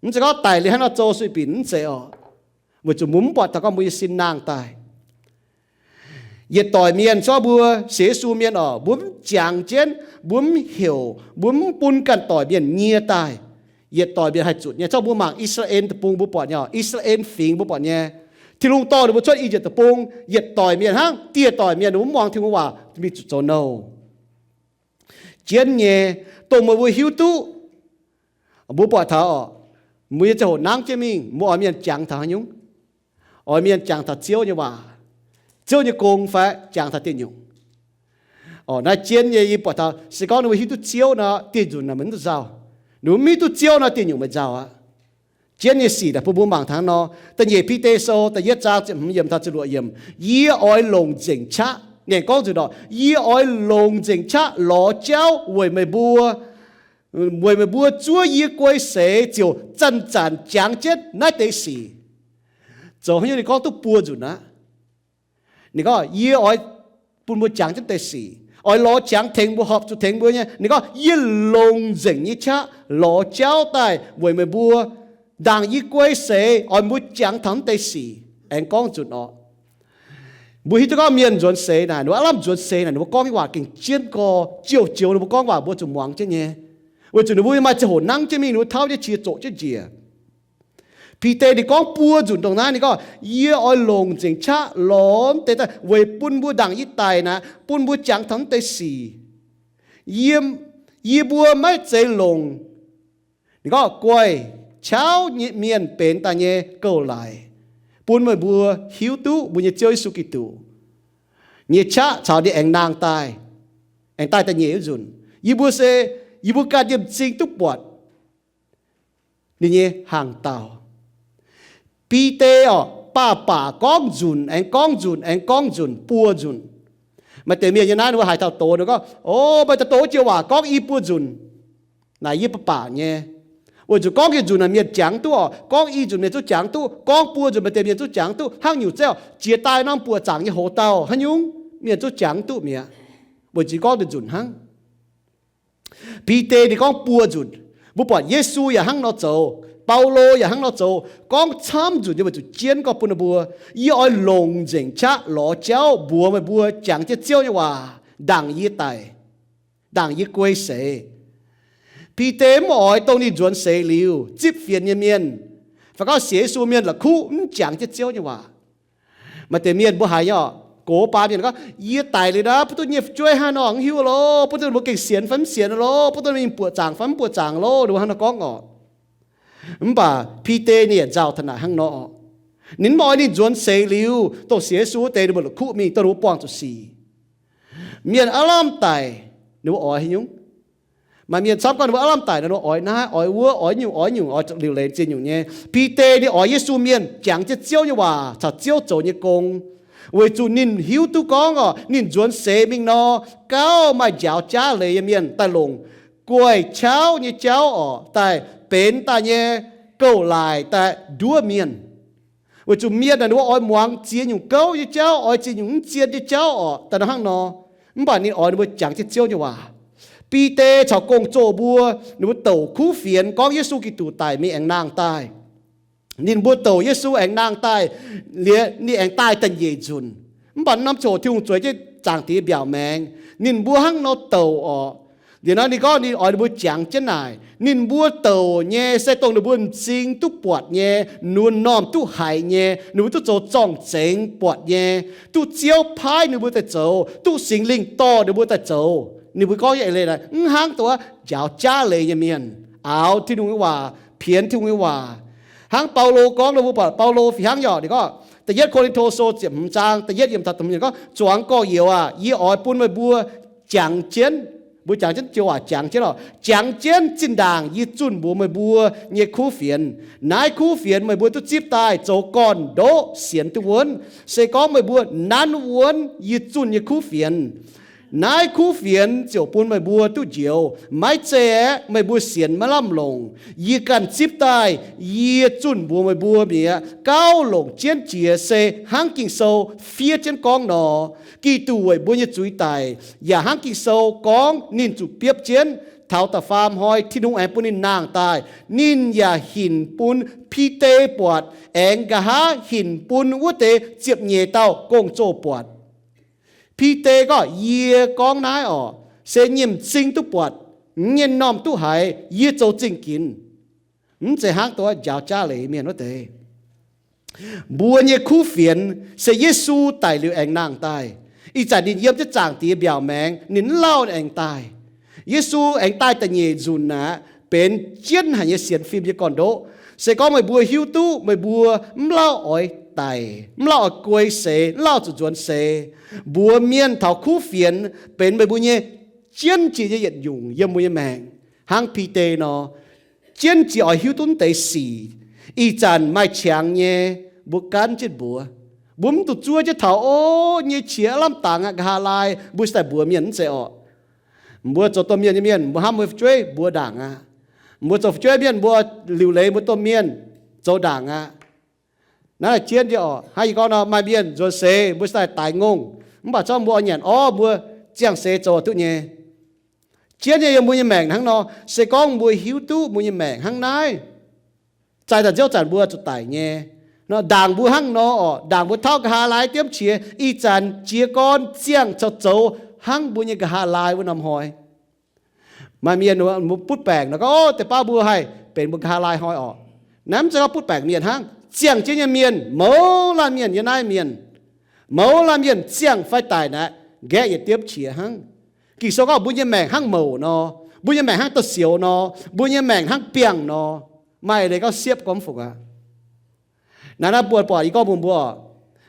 Mv zeiz gorngv daic liuz hnangv nor zoux sueih binc, mv zeiz oc. Weic zuqc mbuo mv buatc taux gorngv mbuo nyei sin nangh daaih. Yietc doic mienh, se gorngv mbuo sienx Yesu mienh oc, mbuo mv jangx jienv, mbuo mv heuc, mbuo mv bun ganh doic mienh nyie daaih, yietc doic mienh haih zutc nyei. Se gorngv mbuo mangc I^saa^laa^en Deic-Bung mbuo buatc nyei, I^saa^laa^en Fingx mbuo buatc nyei, Tin-Hungh dorh ninh mbuo cuotv I^yipv Deic-Bung, yietc doic mienh hnangv, dieh doic mienh ninh mbuo mv muangx Tin-Hungh waac mingh zuqc zoux nouh. Jienv nyei, dongh meih mbuo hiuv duqv, mbuo buatc taux oc, mbuo nyei ziangh hoc nangv jienv mingh, mbuo oix mienh jangx taux haaix nyungc? Oix mienh jangx taux Ziouv nyei waac, Ziouv nyei gong fai jangx taux dieh nyungc? Oc, naaiv jienv nyei yie buatc taux se gorngv ninh mbuo hiuv duqv Ziouv nor, dieh nzunc naaic maiv duqv nzauh. Ninh mbuo mv hiuv duqv Ziouv nor, dieh nyungc maiv nzauh aqv. Jienv nyei sic naaic bun mbuo mangc taux nor, da'nyeic Bide Sou da'yietv zaang ziepc hmz yiemc taux ziepc luoqc yiemc, Yie oix longc nzengc qaqv, ninh gorngv nzunc oc, Yie oix longc nzengc qaqv lorz jauv weic meih mbuo, weic meih mbuo zuov yie guei seix ziouc zanc-zanc jangx jienv naaiv deix sic. Zoux haaix nyungc ninh gorngv duqv buo nzunc aqv. Ninh gorngv, Yie oix bun mbuo jangx jienv deix sic, oix lorz jangx tengx mbuo, horpc zuqc tengx mbuo nyei. Ninh gorngv, Yie longc nzengc nyei qaqv lorz jauv daaih weic meih mbuo, ndaangc yie guei seix oix mbuo jangx taux naaiv deix sic. Aengx gorngv nzunc oc. Mbuo hiuv duqv gorngv mienh nzuonx seix naaic, ninh mbuo aav lamh nzuonx seix naaic, ninh mbuo gorngv nyei waac gengh jienv gorx, joux-joux ninh mbuo gorngv waac mbuo zuqc muangx jienv nyei, weic zuqc ninh mbuo maaih ziangh hoc nangv jienv mingh, ninh mbuo tauv nyei qiex zoqc jienv njiec. Bide ninh gorngv buo nzunc dongh naaiv, ninh gorngv, Yie oix longc nzengc qaqv lorz deix daaih weic bun mbuo ndaangc yie daic naaic, bun mbuo jangx taux naaiv deix sic. Yie, yie mbuo maiv zeiz longc, ninh gorngv, guaih qauv nyei mienh benx daaih nyei gouv-laaix, bun meih mbuo hiuv duqv mbuo nyei Ziouv Yesu Giduc nyei qaqv caux ninh aengx nangh daaih, aengx daaih da'nyeic wuov nzunc. Yie mbuo se, yie mbuo ganh yiem m'zing duqv buatc ninh nyei hnaangx-daauh. Bide oc, baac baac gorngv nzunc aengx gorngv nzunc aengx gorngv nzunc buo nzunc. Maaih deix mienh nyei naaiv ninh mbuo haaix dauh doz ninh gorngv, O, maaih dauh doz wuov joux waac gorngv i buo nzunc naaic yie baac baac nyei. Weic zuqc gorngv yietc nzunc naaic mienh jangx duqv oc, gorngv i nzunc mienh zungv jangx duqv, gorngv buo nzunc maaih deix mienh zungv jangx duqv. Hnangv nyungc zeiv oc, jiex daaih norm buoqc zaangc nyei hoz dauh haaix nyungc mienh zungv jangx duqv mi'aqv. Weic zuqc gorngv nzunc hnangv. Bide ninh gorngv buo nzunc. Mbuo buatc Yesu yaac hnangv nor zoux, Baulo yaac hnangv nor zoux, gorngv camv nzunc nyei weic zuqc jienv gorngv bun ninh mbuo, Yie oix longc nzengc qaqv lorz jauv mbuox meih mbuo jangx jienv Ziouv nyei waac ndaangc yie daic, ndaangc yie guei seix. Bide mv oix dongh ninh nzuonx seix liuz zipv fienx nyei mienh fai gorngv sienx Yesu mienh la'kuqv mv jangx jienv Ziouv nyei waac. Maaih deix mienh mbuo haiz nyei oc, gox baan mienh gorngv, Yie daic liuz naaic, mv duqv nyei fu'jueiv haaix nor mv hiuv loh, mv duqv mbuo gengh sienx fai mv sienx loh, mv duqv mingh buoqc zaangc fai mv buoqc zaangc loh, ninh mbuo hnangv nor gorngv oc. Mv baac Bide ninh yaac nzauh taux naaic hnangv nor oc. Ninh mv oix ninh nzuonx seix liuz, dongh sienx Yesu wuov deix ninh mbuo la'kuqv mingh, dongh ninh mbuo buangh zuqc sic. Mienh aav lamh daic, ninh mbuo oix haaix nyungc? Maaih mienh camv gorngv ninh mbuo aav lamh daic nor, ninh mbuo oix naaiv, oix wuov, oix nyungc, oix nyungc, oix liuc leiz ziex nyungc nyei. Bide ninh oix Yesu mienh jangx jienv Ziouv nyei waac caux Ziouv zoux nyei gong, weic zuqc ninh hiuv duqv gorngv oc, ninh nzuonx seix mingh nor, gauh maaih njaaux jaav leiz nyei mienh daaih longc guaix qauv nyei jauv oc, daaih benx daaih nyei gouv-laaic daaih nduov mienh. Weic zuqc mienh naaic ninh mbuo oix muangx ziex nyungc gouv nyei jauv, oix ziex nyungc mv zien nyei jauv oc, daaih nor hnangv nor. Mv baac ninh oix ninh mbuo jangx jienv Ziouv nyei waac. Bide caux gong-zoh mbuo, ninh mbuo douc kuv fienx gorngv Yesu Giduc daic mingh aengx nangh daaih. Ninh mbuo douc Yesu aengx nangh daaih, liuz ninh aengx daaih da'nyeic nzunc. Mv baac norm ziangh hoc Tin-Hungh zueiz jienv Zaangc Diex mbiaauc maengx, ninh mbuo hnangv nor douc oc. Liuz nor ninh gorngv ninh oix ninh mbuo jangx jienv naaic. Ninh mbuo douc nyei se dongh ninh mbuo m'zing duqv buatc nyei, nunc normh duqv haiz nyei, ninh mbuo duqv zoux zorng-zengx buatc nyei, duqv Ziouv paaiv ninh mbuo daaih zoux, duqv Singx Lingh dorh ninh mbuo daaih zoux. Ninh mbuo gorngv nyei eix leiz naaic, mv hnangv dongh wuov njaaux jaav leiz nyei mienh aaux Tin-Hungh nyei waac, pienx Tin-Hungh nyei waac. Hnangv Baulo gorngv, mbuo buatc Baulo fih hnangv nyei oc. Ninh gorngv, Da'yietv Ko^lin^to Sou ziepc hmz zaang da'yietv yiem taux da'hmz yiemc gorngv, Zuangx gorx-youz aah, yie oix bun meih mbuo jangx jienv, mbuo jangx jienv joux waac jangx jienv oc, jangx jienv zinh ndaangc yie zunh mbuox meih mbuo nyei kuv fienx. Naaiv kuv fienx meih mbuo duqv zipv daaih zoux gorn-ndoqv sienx duqv wuonv. Se gorngv meih mbuo nanv wuonv yie zunh nyei kuv fienx, naaiv kuv fienx ziouc bun meih mbuo duqv njoux. Maiv zeiz aeqv, meih mbuo sienx maiv lamh longc. Yie ganh zipv daaih, yie zunh mbuox meih mbuo mi'aqv. Gauh longc jienv jiex se hnangv Ging-Sou fiev jienv gorngv nor, Giduc weic mbuo nyei zuiz daic, yaac hnangv Ging-Sou gorngv ninh zuqc biopv jienv. Taux da'faam hnoi Tin-Hungh aengx bun ninh nangh daaih. Ninh yaac hinc bun Bide buatc, aengx nqa'haav hinc bun wuov deix ziepc nyeic dauh gong-zoh buatc. Bide gorngv, Yie gorngv naaiv oc, se nyei m'zing duqv buatc, m'nyei m'normh duqv haiz, yie zoux zingh ginx. Mv zeiz hnangv dongh njaaux jaav leiz mienh wuov deix. Mbuo nyei kuv fienx se Yesu daic liuz aengx nangh daaih. Ih zanc ninh yiem jienv Zaangc Diex mbiaauc maengx, ninh mv lauh ninh aengx daaih. Yesu aengx daaih da'nyeic nzunc aqv, benx jienv haic nyei sienx fim nyei gorn-ndoqv. Se gorngv meih mbuo hiuv duqv meih mbuo mv lauh oix daic, mv lauh oix guei seix, mv lauh zuqc nzuonx seix, mbuox mienh taux kuv fienx benx meih mbuo nyei jienv jiex nyei yietc nyungc yiem mbuo nyei maengc, hnangv Bide nor, jienv jiex oix hiuv duqv deix sic. Ih zanc maaih qangx nyei, mbuo ganv jienv mbuox. Mbuo mv dungx zuov jienv taux, o, nyei qiex lamh dangx aqv, nqa'haav laai, mbuo se daaih mbuox mienh mv zeiz orqc. Mbuo zoux domh mienh nyei mienh, mbuo hnamv mbuo fu'jueiv mbuox ndaangc aqv. Mbuo zoux fu'jueiv mienh mbuo liuc leiz mbuo domh mienh zoux ndaangc aqv. Naaiv jienv nyei orqc. Hnangv yie gorngv nor, maaih mienh nzuonx seix mbuo se daaih daix ngongh, mv baac zorqv mbuo oix nyanc orv mbuo ziangh seix zoux duqv nyei. Jienv nyei yiem mbuo nyei maengc hnangv nor, se gorngv mbuo hiuv duqv mbuo nyei maengc hnangv naaiv, zaih zanc nziouv zanc mbuo zuqc daic nyei. Ndaangc mbuo hnangv nor orqc, ndaangc mbuo tauv nqa'haav laai diemv qiex, ih zanc jiez gorn ziangh caux zoux hnangv mbuo nyei nqa'haav laai wuov norm hnoi. Maaih mienh butv baengc nor gorngv, o, deix baav mbuo haih benx mbuo nqa'haav laai hnoi orqc. Naaiv mv zeiz gorngv butv baengc mienh hnangv. Ziangh jienv nyei mienh, mouz laanh mienh yiem naaiv mienh, mouz laanh mienh ziangh fai daic naaiv, nqaeqv yietc diemv qiex hnangv. Ging-Sou gorngv mbuo nyei maengc hnangv mouc nor, mbuo nyei maengc hnangv douz-sioux nor, mbuo nyei maengc hnangv biangh nor. Maaih leiz gorngv siepv gorngv mv fungc aqv. Naaiv naaiv mbuo buatc yie gorngv mbuox mbuo,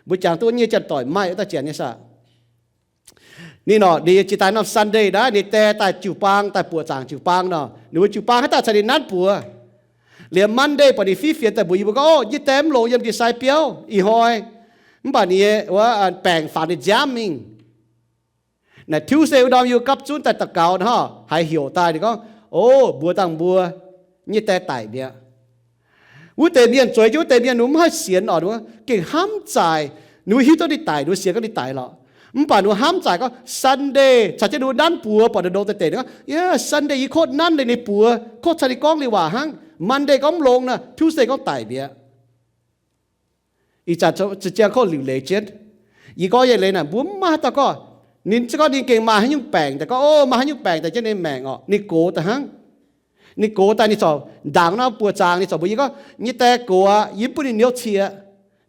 mbuo jangx duqv nyei janx-doic maaih wuov dauh janx nyei saah. Ninh orqc, ninh jiex daaih norm Sunday naaiv, ninh die daaih jiu-baang, daaih buoqc zaangc jiu-baang nor, ninh mbuo jiu-baang haaix dauh caux ninh nanv buoz. Liemh Monday buatc ninh fiev fienx daaih mbuox yie mbuo gorngv, o, yie die mv longx yiem ndie sai biauv ih hnoi. Mv baac ninh nyei wuov baengc faaux ninh nziaamv mingh. Naaic Tuesday wuov ndorm yie gapv zunv daaih daux gaux nor, haiz heuc daaih ninh gorngv, o, mbuox dangh mbuo, nyei die daic mi'aqv. Wuov deix mienh zueiz jienv wuov deix mienh, ninh mbuo mv haih sienx orqc, ninh mbuo gengh hnamv zaaic, ninh mbuo hiuv duqv ninh daic, ninh mbuo sienx gorngv ninh daic lorqc. Mv baac ninh mbuo hnamv zaaic gorngv Sunday caux jienv ninh mbuo nanv buoz buatc ndongc deix deix, ninh gorngv, yie Sunday yie kotv nanv liuz ninh buoz, kotv caux ninh gorngv liuz waac hnangv. Monday gorngv mv longx nor, Tuesday gorngv daic mi'aqv. Ih zanc za'jiang kotv liuc leiz jienv. Yie gorngv nyei leiz naaic, mbuo mv maaih haaix dauh gorngv, ninh za'gengh gorngv ninh gengh maaih haaix nyungc baengc daaih gorngv, o, maaih haaix nyungc baengc daaih jienv ninh maengc orqc, ninh gox daaih hnangv. Ninh gox daaih ninh corc ndaangc norm buoz-zaangc ninh corc mbuox yie gorngv, nyei die gox aqv, yie mv bun ninh niouv cie.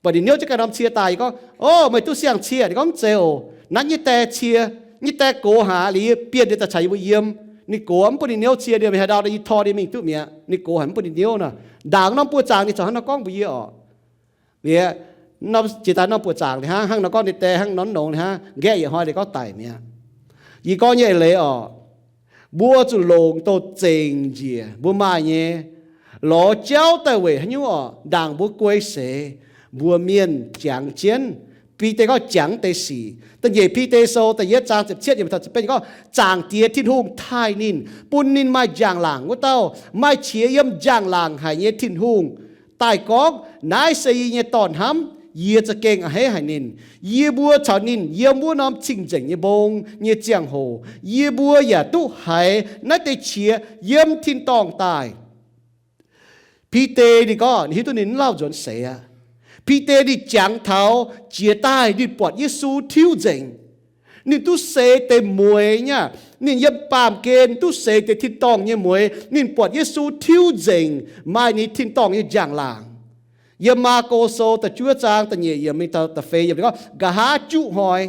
Buatc ninh niouv jienv ganh norm cie daaih, yie gorngv, o, meih duqv siang-cie? Ninh gorngv, mv zeiz oc. Naaiv nyei die cie, nyei die gox haic, liuz yie bienh ninh daaih caux yie mbuo yiem. Ninh gox mv bun ninh niouv cie, ninh haaix ndau yie tor ninh mingh duqv mi'aqv. Ninh gox haic mv bun ninh niouv nor. Ndaangc norm buoz-zaangc ninh corc hnangv nor gorngv mbuox yie orqc. Liuz, norm jiex daaih norm buoqc zaangc liuz hnangv, hnangv nor gorngv ninh die hnangv nor nongx liuz hnangv, nqaeqv yietc hnoi liuz gorngv daic mi'aqv. Yie gorngv nyei eix leiz oc, mbuo zuqc longc douz zengc njiec mbuo maaih nyei, lorz jauv daaih weic haaix nyungc oc, ndaangc mbuo guei seix, mbuo mienh jangx jienv. Bide gorngv jangx deix sic. Da'nyeic Bide Sou da'yietv zaang ziepc cietv yiemc taux ziepc betv gorngv, Zaangc Diex Tin-Hungh taaih ninh, bun ninh maaih njang-laangc wuov dauh, maaih qiex yiem njang-laangc haic nyei Tin-Hungh, daaih gorngv, Naaiv se yie nyei Dorn-hnamv, yie za'gengh a'hneiv haic ninh. Yie mbuo caux ninh yiem wuov norm cing-nzengc nyei mbong nyei ziangh hoc, yie mbuo yaac duqv haiz naaiv deix qiex yiem tin-dorngh daaih. Bide ninh gorngv ninh hiuv duqv ninh mv lauh nzuonx seix aqv. Bide ninh jangx taux jiex daaih ninh buatc Yesu tiuv nzengc. Ninh duqv seix deix mueiz nyei aqv. Ninh yiem baamh gen duqv seix deix tin-dorngh nyei mueiz. Ninh buatc Yesu tiuv nzengc, maaih ninh tin-dorngh nyei njang-laangc. Yiem Maako Sou da'juov zaang da'nyeic yiemc mingh taux da'feix yiemc ninh gorngv, nqa'haav juqv hnoi,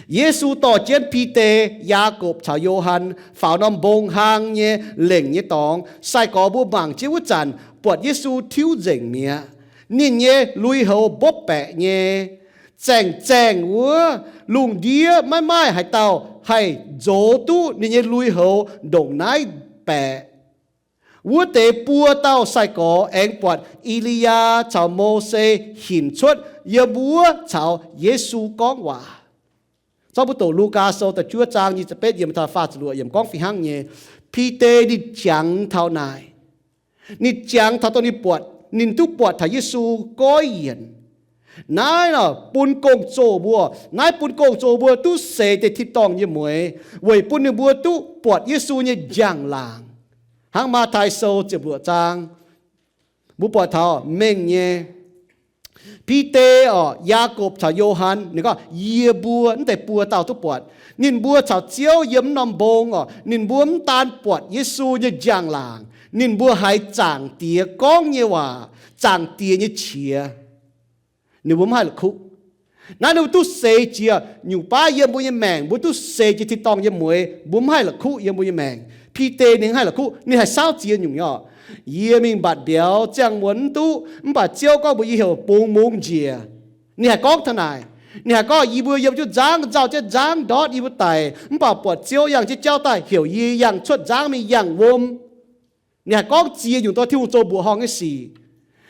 Yesu dorh jienv Bide, Yaagorpc caux Yo^han faaux norm mbong hlang nyei lengc nyei dorngx. Sai-gorx mbuo mangc jienv wuov zanc buatc Yesu tiuv nzengc mi'aqv. Ninh nyei lui-houx mbopv baeqc nyei. Zaengc zaengh wuov lungh ndiev maiv maaih haaix dauh haih nzox duqv ninh nyei lui-houx ndongc naaiv baeqc. Wuov deix buo dauh sai-gorx aengx buatc E^li^yaa caux Mose hinc cuotv yiem wuov caux Yesu gorngv waac. Zorqv mbuo doqc Lugaa Sou da'juov zaang nyic ziepc betv yiemc taux faah ziepc luoqc yiemc gorngv fih hnangv nyei. Bide ninh jangx taux naaic. Ninh jangx taux dongh ninh buatc, ninh duqv buatc taux Yesu goiv yienc. Naaiv nor bun gong-zoh mbuo, naaiv bun gong-zoh mbuo duqv seix deix tin-dorngh nyei mueiz, weic bun ninh mbuo duqv buatc Yesu nyei njang-laangc. Hnangv Matv^tai Sou ziepc luoqc zaang, mbuo buatc taux mengh nyei Bide orqc, Yaagorpc caux Yo^han, ninh gorngv, yie mbuo mv deix buo dauh duqv buatc. Ninh mbuo caux Ziouv yiem mv norm mbong orqc, ninh mbuo mv daan buatc Yesu nyei njang-laangc, ninh mbuo haiz Zaangc Diex gorngv nyei waac, Zaangc Diex nyei qiex. Ninh mbuo mv haih la'kuqv. Naaiv ninh mbuo duqv seix jiex nyungc baav yiem mbuo nyei maengc, mbuo duqv seix jiex tin-dorngh nyei mueiz, mbuo mv haih la'kuqv yiem mbuo nyei maengc. Bide ninh mv haih la'kuqv, ninh haih saauv ziex nyungc nyei orqc. Yie mingh mbatc mbiauz ziangh muonz mv duqv, mv baac Ziouv gorngv mbuox yie heuc bungx mungz njiec. Ninh haih gorngv taux naaic. Ninh haih gorngv, yie mbuo yiem jienv nzangv, nzauh jienv nzangv ndortv yie mbuo daic, mv baac buatc Ziouv yangh jienv jauv daaih heuc yie yangh cuotv nzangv mingh yangh wuom. Ninh haih gorngv ziex nyungc dorh Tin-Hungh zoux mbuoqc horngh nyei sic.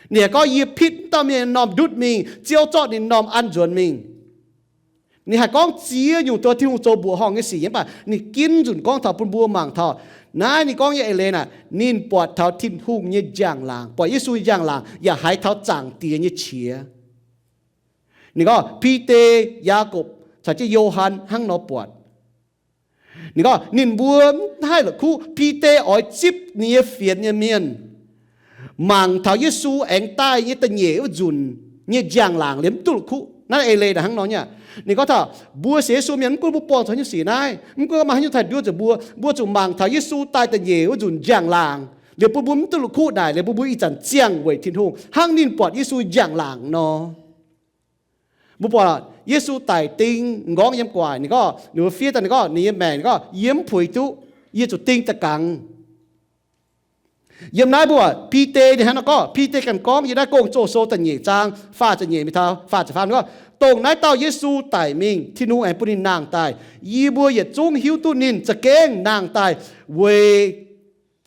Ninh haih gorngv, yie pitv mv dauh mienh norm ndutv mingh, Ziouv zorqv ninh norm an nzuonx mingh. Ninh haih gorngv ziex nyungc dorh Tin-Hungh zoux mbuoqc horngh nyei sic nyei, mv baac ninh ginv nzunc gorngv taux bun mbuo mangc taux. Naaiv ninh gorngv nyei eix leiz naaic, ninh buatc taux Tin-Hungh nyei njang-laangc, buatc Yesu nyei njang-laangc, yaac haiz taux Zaangc Diex nyei qiex. Ninh gorngv Bide, Yaagorpc caux jienv Yo^han hnangv nor buatc. Ninh gorngv ninh mbuo mv haih la'kuqv. Bide oix zipv ninh nyei fienx nyei mienh mangc taux Yesu aengx daaih nyei da'nyeic wuov nzunc nyei njang-laangc liemh mv duqv la'kuqv. Naaiv eix leiz naaic hnangv nor nyei. Ninh gorngv taux mbuo sienx Yesu mienh mv gunv mbuo buangh zuqc haaix nyungc sic naaiv, mv gunv maaih haaix nyungc taaih nduov zuqc mbuo, mbuo zuqc mangc taux Yesu daaih da'nyeic wuov nzunc njang-laangc liemh bun mbuo mv duqv la'kuqv naaic, liemh bun mbuo ih zanc ziangh weic Tin-Hungh hnangv ninh buatc Yesu njang-laangc nor. Mbuo buatc Yesu daic ding m'nqorngv yiem gu'nguaaic, ninh gorngv, ninh mbuo fiev daaih ninh gorngv, ninh nyei maengc, ninh gorngv, yie mv puix duqv, yie zuqc ding da'gangx. Yiem naaiv mbuo buatc Bide ninh hnangv nor gorngv, Bide ganh gorngv yiem naaiv Gong-Zoh Sou da'nyeic zaang faah ziepc nyeic mingh taux faah ziepc faam gorngv, dongh naaiv dauh Yesu daic mingh, Tin-Hungh aengx bun ninh nangh daaih. Yie mbuo yietc zungv hiuv duqv ninh za'gengh nangh daaih weic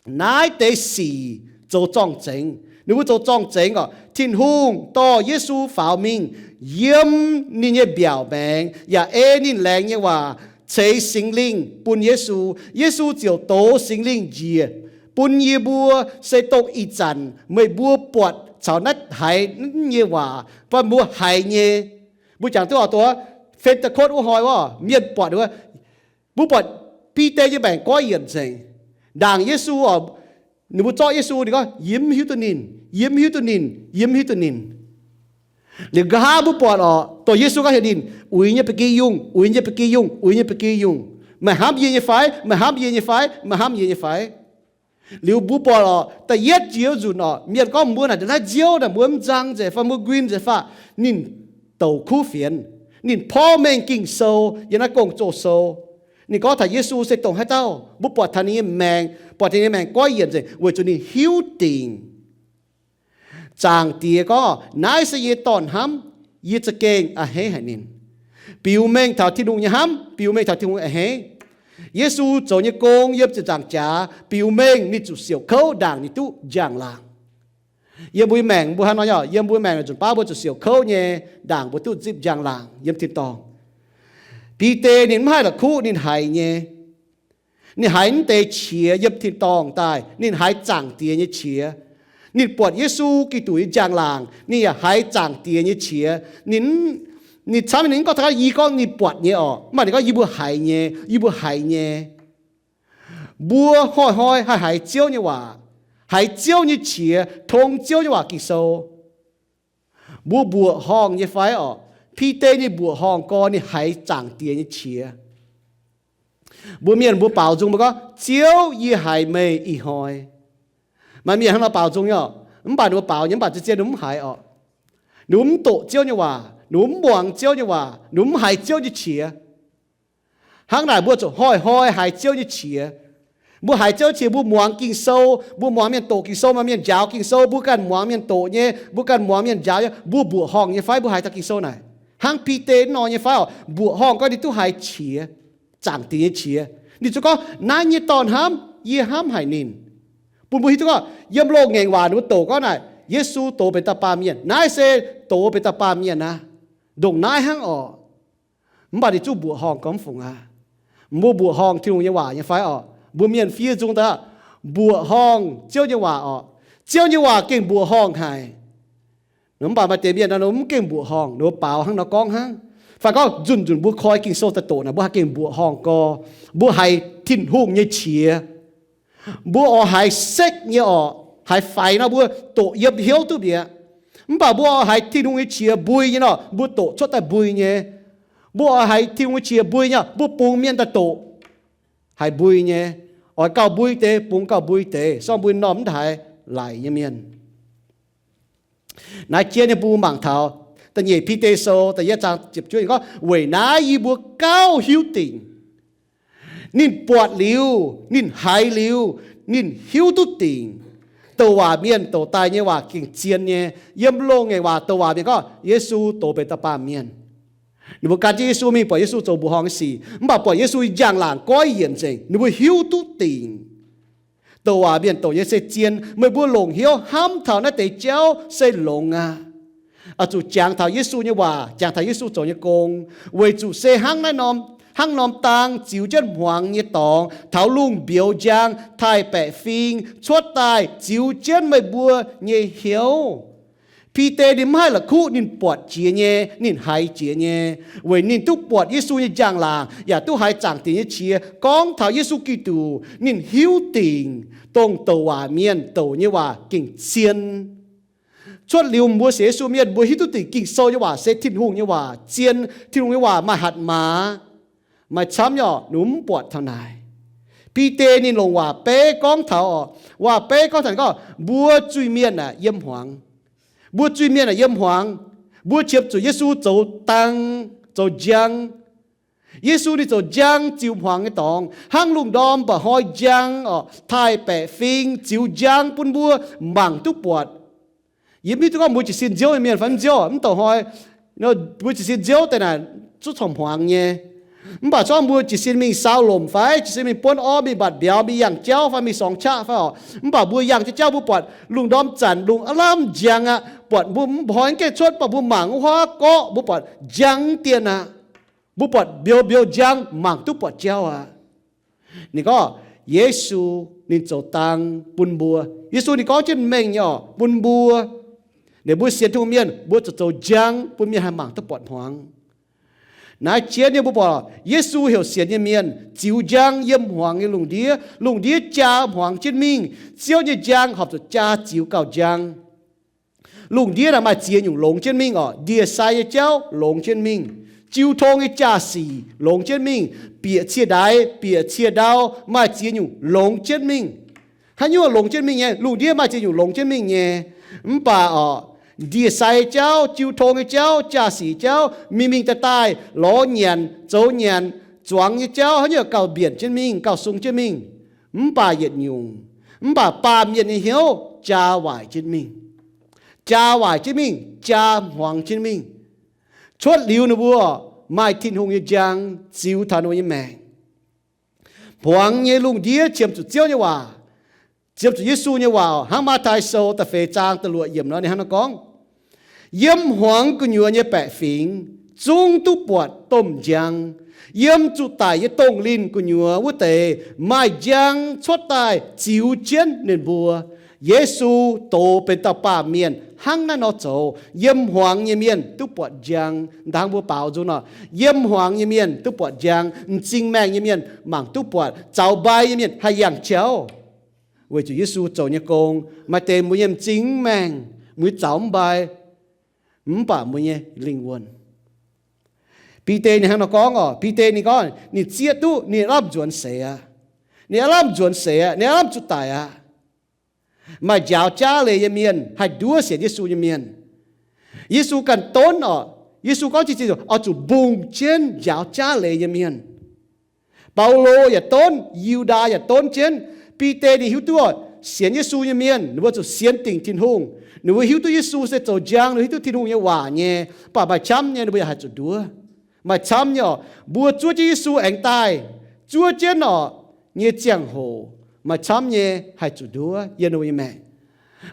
naaiv deix sic zoux zorng-zengx. Ninh mbuo zoux zorng-zengx orqc, Tin-Hungh dorh Yesu faaux mingh yiem ninh nyei mbiaauc maengx yaac ei ninh laengz nyei waac ceix Singx Lingh bun Yesu. Yesu ziouc dox Singx Lingh njiec bun yie mbuo, se dongh ih zanc meih mbuo buatc caux naaiv haiz nyei waac, bun mbuo haiz nyei. Mbuo jangx duqv oix doqc Fen^te^kotv wuov hnoi wuov, mienh buatc wuov, mbuo buatc Bide nyei maengc goiv yienc nzengc. Ndaangc Yesu oc, ninh mbuo zorqv Yesu, ninh gorngv, yie mv hiuv duqv ninh, yie mv hiuv duqv ninh, yie mv hiuv duqv ninh. Liuz nqa'haav mbuo buatc oc, dongh Yesu gorngv heuc ninh, uix nyei ba'gi yungh, uix nyei ba'gi yungh, uix nyei ba'gi yungh. Meih hnamv yie nyei fai? Meih hnamv yie nyei fai? Meih hnamv yie nyei fai? Liuz mbuo buatc oc, da'yietv jiex nzunc oc, mienh gorngv mbuo naaic ndongc naaiv nziouv naaic mbuo mv nzang nzengc fai mbuo nquin nzengc fai, ninh douc kuv fienx, ninh porv mengh Ging-Sou yiem naaiv Gong-Zoh Sou. Ninh gorngv taux Yesu se dongh haaix dauh. Mbuo buatc taux ninh nyei maengc, buatc ninh nyei maengc goiv yienc nzengc weic zuqc ninh hiuv dingc Zaangc Diex gorngv, naaiv se yie nyei Dorn hnamv, yie za'gengh a'hneiv haic ninh. Biux mengh taux Tin-Hungh nyei hnamv, biux mengh taux Tin-Hungh a'hneiv. Yesu zoux nyei gong yiem ziepc nzaangc jaax biux mengh ninh zuqc siouc kouv ndaangc ninh duqv njang-laangc. Yiem mbuo maengc mbuo hnangv nor nyei, yiem mbuo maengc nzunc baav mbuo zuqc siouc kouv nyei ndaangc mbuo duqv zipv njang-laangc yiem tin-dorngh. Bide ninh mv haih la'kuqv ninh haiz nyei. Ninh haiz mv deix qiex yiem tin-dorngh daaih, ninh haiz Zaangc Diex nyei qiex. Ninh buatc Yesu Giduc nyei njang-laangc, ninh yaac haiz Zaangc Diex nyei qiex. Ninh, ninh camv ninh mv gorngv taux, yie gorngv ninh buatc nyei orqc, mv baac ninh gorngv yie mbuo haiz nyei, yie mbuo haiz nyei. Mbuo hnoi-hnoi haih haiz Ziouv nyei waac, haiz Ziouv nyei qiex, tong Ziouv nyei waac Ging-Sou. Mbuo mbuoqc horngh nyei fai orqc? Bide ninh mbuoqc horngh gorx ninh haiz Zaangc Diex nyei qiex. Mbuo mienh mbuo baaux nzung mbuo gorngv, Ziouv, yie haiz meih ih hnoi. Maaih mienh hnangv nor baaux nzung nyei orqc, mv baac ninh mbuo baaux nyei mv baac zien-zien ninh mv haiz orqc. Ninh mv doqc Ziouv nyei waac, ninh mv muangx Ziouv nyei waac, ninh mv haiz Ziouv nyei qiex. Hnangv naaic mbuo zuqc hnoi-hnoi haiz Ziouv nyei qiex. Mbuo haiz Ziouv qiex, mbuo muangx Ging-Sou, mbuo muangx mienh doqc Ging-Sou, maaih mienh njaaux Ging-Sou, mbuo ganh muangx mienh doqc nyei, mbuo ganh muangx mienh njaaux nyei, mbuo mbuoqc horngh nyei fai mbuo haiz taux Ging-Sou naaic? Hnangv Bide nor nyei fai orqc? Mbuoqc horngh gorngv ninh duqv haiz qiex, Zaangc Diex nyei qiex. Ninh zuqc gorngv, naaiv nyei Dorn hnamv, yie hnamv haic ninh. Bun mbuo hiuv duqv gorngv yiem loz-ngaengc waac ninh mbuo doqc gorngv naaic, Yesu dox benx dauh baamh mienh. Naaiv se dox benx dauh baamh mienh aqv. Ndongc naaiv hnangv orqc. Mv baac ninh zungv mbuoqc horngh gorngv mv fungc aqv. Mbuo mbuoqc horngh Tin-Hungh nyei waac nyei fai orqc? Mbuo mienh fiev nzung daaih mbuoqc horngh Ziouv nyei waac orqc? Ziouv nyei waac gengh mbuoqc horngh haic. Mv baac maaih deix mienh nor mv gengh mbuoqc horngh, ninh mbuo baaux hnangv nor gorngv hnangv. Fai gorngv nzunc-nzunc mbuo koi Ging-Sou daaih doqc naaic, mbuo haih gengh mbuoqc horngh gorx. Mbuo haiz Tin-Hungh nyei qiex. Mbuo oix haiz sekv nyei orqc, haiz faix nor mbuo doqc yiem hnyouv duqv mi'aqv. Mv baac mbuo oix haiz Tin-Hungh nyei qiex mbui nyei nor, mbuo doqc cuotv daaih mbui nyei. Mbuo oix haiz Tin-Hungh nyei qiex mbui nyei, mbuo bungx mienh daaih doqc haiz mbui nyei. Oix gauh mbui deix bungx gauh mbui deix, sorng mbui norm mv haiz laic nyei mienh. Naaiv jiex nyei mbuo mangc taux da'nyeic Bide Sou da'yietv zaang ziepc juov gorngv, weic naaiv yie mbuo gauh hiuv dingc. Ninh buatc liuz, ninh haiz liuz, ninh hiuv duqv dingc. Douc waac mienh douc daaih nyei waac gengh zien nyei. Yiem loz-ngaengc waac douc waac mienh gorngv Yesu dox benx dauh baamh mienh. Ninh mbuo gan jienv Yesu mingh buatc Yesu zoux mbuoqc horngh nyei sic, mv baac buatc Yesu njang-laangc goiv yienc nzengc, ninh mbuo hiuv duqv dingc. Douc waac mienh douc nyei se zien. Meih mbuo longc hnyouv hnamv taux naaiv deix jauv se longx aqv. Oix zuqc jangx taux Yesu nyei waac, jangx taux Yesu zoux nyei gong, weic zuqc se hnangv naaiv norm, hnangv norm dang ziux jienv hmuangx nyei dorngx taux lungh mbiouz njang taaih-baeqc fing cuotv daaih ziux jienv meih mbuo nyei hnyouv. Bide ninh mv haih la'kuqv ninh buatc jiex nyei, ninh haiz jiex nyei, weic ninh duqv buatc Yesu nyei njang-laangc yaac duqv haiz Zaangc Diex nyei qiex gorngv taux Yesu Giduc. Ninh hiuv dingc dongh douc waac mienh douc nyei waac gengh zien. Cuotv liuz mbuo sienx Yesu mienh, mbuo hiuv duqv dingc Ging-Sou nyei waac se Tin-Hungh nyei waac zien, Tin-Hungh nyei waac maaih hatc maaz, maaih camv nyei orqc, ninh mbuo mv buatc taux naaic. Bide ninh longc waac-beiv gorngv taux orqc, waac-beiv gorngv taux gorngv mbuo zuiz-mienh aah, yiem hmuangx. Mbuo zuiz-mienh aah, yiem hmuangx. Mbuo qiemx zuqc Yesu zoux dang, zoux njang. Yesu ninh zoux njang ziux hmuangx nyei dorngx, hnangv lungh ndorm mba'hnoi njang orqc, taaih-baeqc fing ziux njang bun mbuo mangc duqv buatc. Yie mv hiuv duqv gorngv mbuo jiez sin nziouv nyei mienh fai mv nziouv, mv douc hnoi mbuo jiez sin nziouv deix naaic zungv corc hmuangx nyei. Mv baac zorngv mbuo jiez sin mingh sau lomc fai jiez sin mingh buonv orv, mingh mbatc mbiauz, mingh yangh jauv fai mingh sorngx qaqv fai orqc, mv baac mbuo yangh jienv jauv mbuo buatc lungh ndorm zanc lungh aav lamh njang aqv. Buatc mbuo mv hnoi mv gaengh cuotv, mv baac mbuo mangc wuov huaav gorqv mbuo buatc njang dien aqv. Mbuo buatc mbiouh mbiouh njang, mangc duqv buatc jauv aqv. Ninh gorngv Yesu ninh zoux dang bun mbuo. Yesu ninh gorngv jienv mengh nyei orqc bun mbuo. Ninh mbuo sienx Tin-Hungh mienh mbuo zuqc zoux njang bun mienh haih mangc duqv buatc hmuangx. Naaiv jiex nyei mbuo buatc Yesu heuc sienx nyei mienh ziux njang yiem hmuangx nyei lungh ndiev. Lungh ndiev jaa hmuangx jienv mingh. Ziouv nyei njang horpc zuqc jaa ziux gauh njang. Lungh ndiev naaic maaih ziex nyungc longx jienv mingh orqc. Ndie-sai nyei jauv longx jienv mingh. Jiu tong nyei jaa-sic longx jienv mingh. Bieqc cie ndaix, bieqc cie ndau, maaih ziex nyungc longx jienv mingh. Haaix nyungc longx jienv mingh nyei? Lungh ndiev maaih ziex nyungc longx jienv mingh nyei. Mv baac orqc, ndie-sai jauv, jiu tong nyei jauv, jaa-sic jauv, mingh mingh daaih daaih, lorz nyanc, zoux nyanc, zuangx nyei jauv, haaix nyungc gauh mbienc jienv mingh, gauh sung jienv mingh. Mv baac yietc nyungc, mv baac baamh mienh nyei hnyouv jaa waaic jienv mingh. jaa waaic jienv mingh, jaa hmuangx jienv mingh. Cuotv liuz ninh mbuo maaih Tin-Hungh nyei njang ziux taux ninh mbuo nyei maengc. Hmuangx nyei lungh ndiev qiemx zuqc Ziouv nyei waac, qiemx zuqc Yesu nyei waac. Hnangv Matv^taai Sou da'feix zaang da'luoqc yiemc nor, ninh hnangv nor gorngv, yiem hmuangx gu'nyuoz nyei baeqc fingx zungv duqv buatc domh njang. Yiem zuqc daic nyei dongh linh gu'nyuoz wuov deix maaih njang cuotv daaih ziux jienv ninh mbuo. Yesu doz benx dauh baamh mienh hnangv naaiv nor zoux. Yiem hmuangx nyei mienh duqv buatc njang. Ndaangc mbuo baaux nzung nor, yiem hmuangx nyei mienh duqv buatc njang. M'zing maengh nyei mienh mangc duqv buatc. Zaux mbai nyei mienh haih yangh jauv. Weic zuqc Yesu zoux nyei gong, maaih deix mbuo nyei m'zing mv maengh, mbuo zaux mv mbai, mv baac mbuo nyei lingh wuonh. Bide ninh hnangv nor gorngv oc. Bide ninh gorngv ninh zieqv duqv ninh aav lamh nzuonx seix aqv. Ninh aav lamh nzuonx seix aqv. Ninh aav lamh zuqc daic aqv. Maaih njaaux jaav leiz nyei mienh haih nduov sienx Yesu nyei mienh. Yesu ganh donv oc. Yesu gorngv jienv, oix zuqc mbungh jienv njaaux jaav leiz nyei mienh. Baulo yaac donv, Yu^ndaa yaac donv jienv. Bide ninh hiuv duqv oc, sienx Yesu nyei mienh ninh mbuo zuqc sienx dingc Tin-Hungh. Ninh mbuo hiuv duqv Yesu se zoux njang, ninh mbuo hiuv duqv Tin-Hungh nyei waac nyei. Mv baac maaih camv nyei ninh mbuo yaac haih zuqc nduov. Maaih camv nyei oc, mbuo zuov jienv Yesu aengx daaih, zuov jienv oc, nyei ziangh hoc, maaih camv nyei haih zuqc nduov yiem ninh mbuo nyei maengc.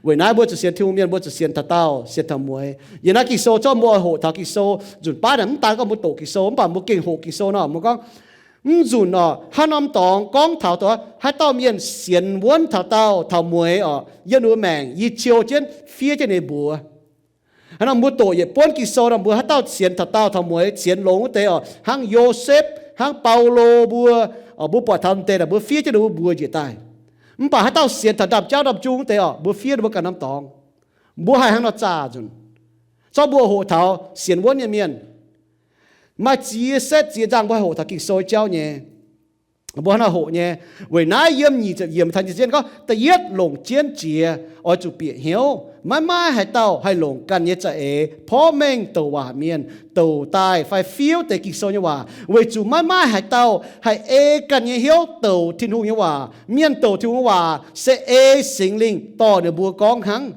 Weic naaiv mbuo zuqc sienx Tin-Hungh mienh mbuo zuqc sienx taux daauh, sienx taux mueiz. Yiem naaiv Ging-Sou zorqv mbuo oix hoqc taux Ging-Sou, nzunc baav naaic mv daan gorngv mbuo doqc Ging-Sou, mv baac mbuo gengh hoqc Ging-Sou nor, mbuo gorngv, mv nzunc oc, haaix norm dorngx gorngv taux dongh haaix dauh mienh sienx wuonv taux daauh taux mueiz oc, yiem ninh mbuo maengc i ciou jienv fiev jienv ninh mbuox. Hnangv nor mbuo doqc yietc buonv Ging-Sou nor, mbuo haaix dauh sienx taux daauh taux mueiz, sienx longx wuov deix oc, hnangv Yosepv, hnangv Baulo mbuo, mbuo buatc taux deix naaic mbuo fiev jienv ninh mbuo mbuox njiec daaih. Mv baac haaix dauh sienx taux ndaamv-jauv ndaamv-njung wuov deix oc, mbuo fiev ninh mbuo ganh norm dorngx. Mbuo haih hnangv nor zaah nzunc. Zorqv mbuo hoqc taux sienx wuonv nyei mienh, maaih ziex setv ziex nzangh mbuo haih hoqc taux Ging-Sou jauv nyei. Mbuo hnangv nor hoqc nyei. Weic naaiv yiem nyic ziepc yiemc taux nyic ziepc yietv gorngv, da'yietv longc jienv jiex, oix zuqc bieqc hnyouv. Maiv maaih haaix dauh haih longc ganh nyei za'eix porv mengh douc waac mienh douc daaih fai fiev deix Ging-Sou nyei waac, weic zuqc maiv maaih haaix dauh haih ei ganh nyei hnyouv douc Tin-Hungh nyei waac. Mienh douc Tin-Hungh nyei waac se ei Singx Lingh dorh ninh mbuo gorngv hnangv.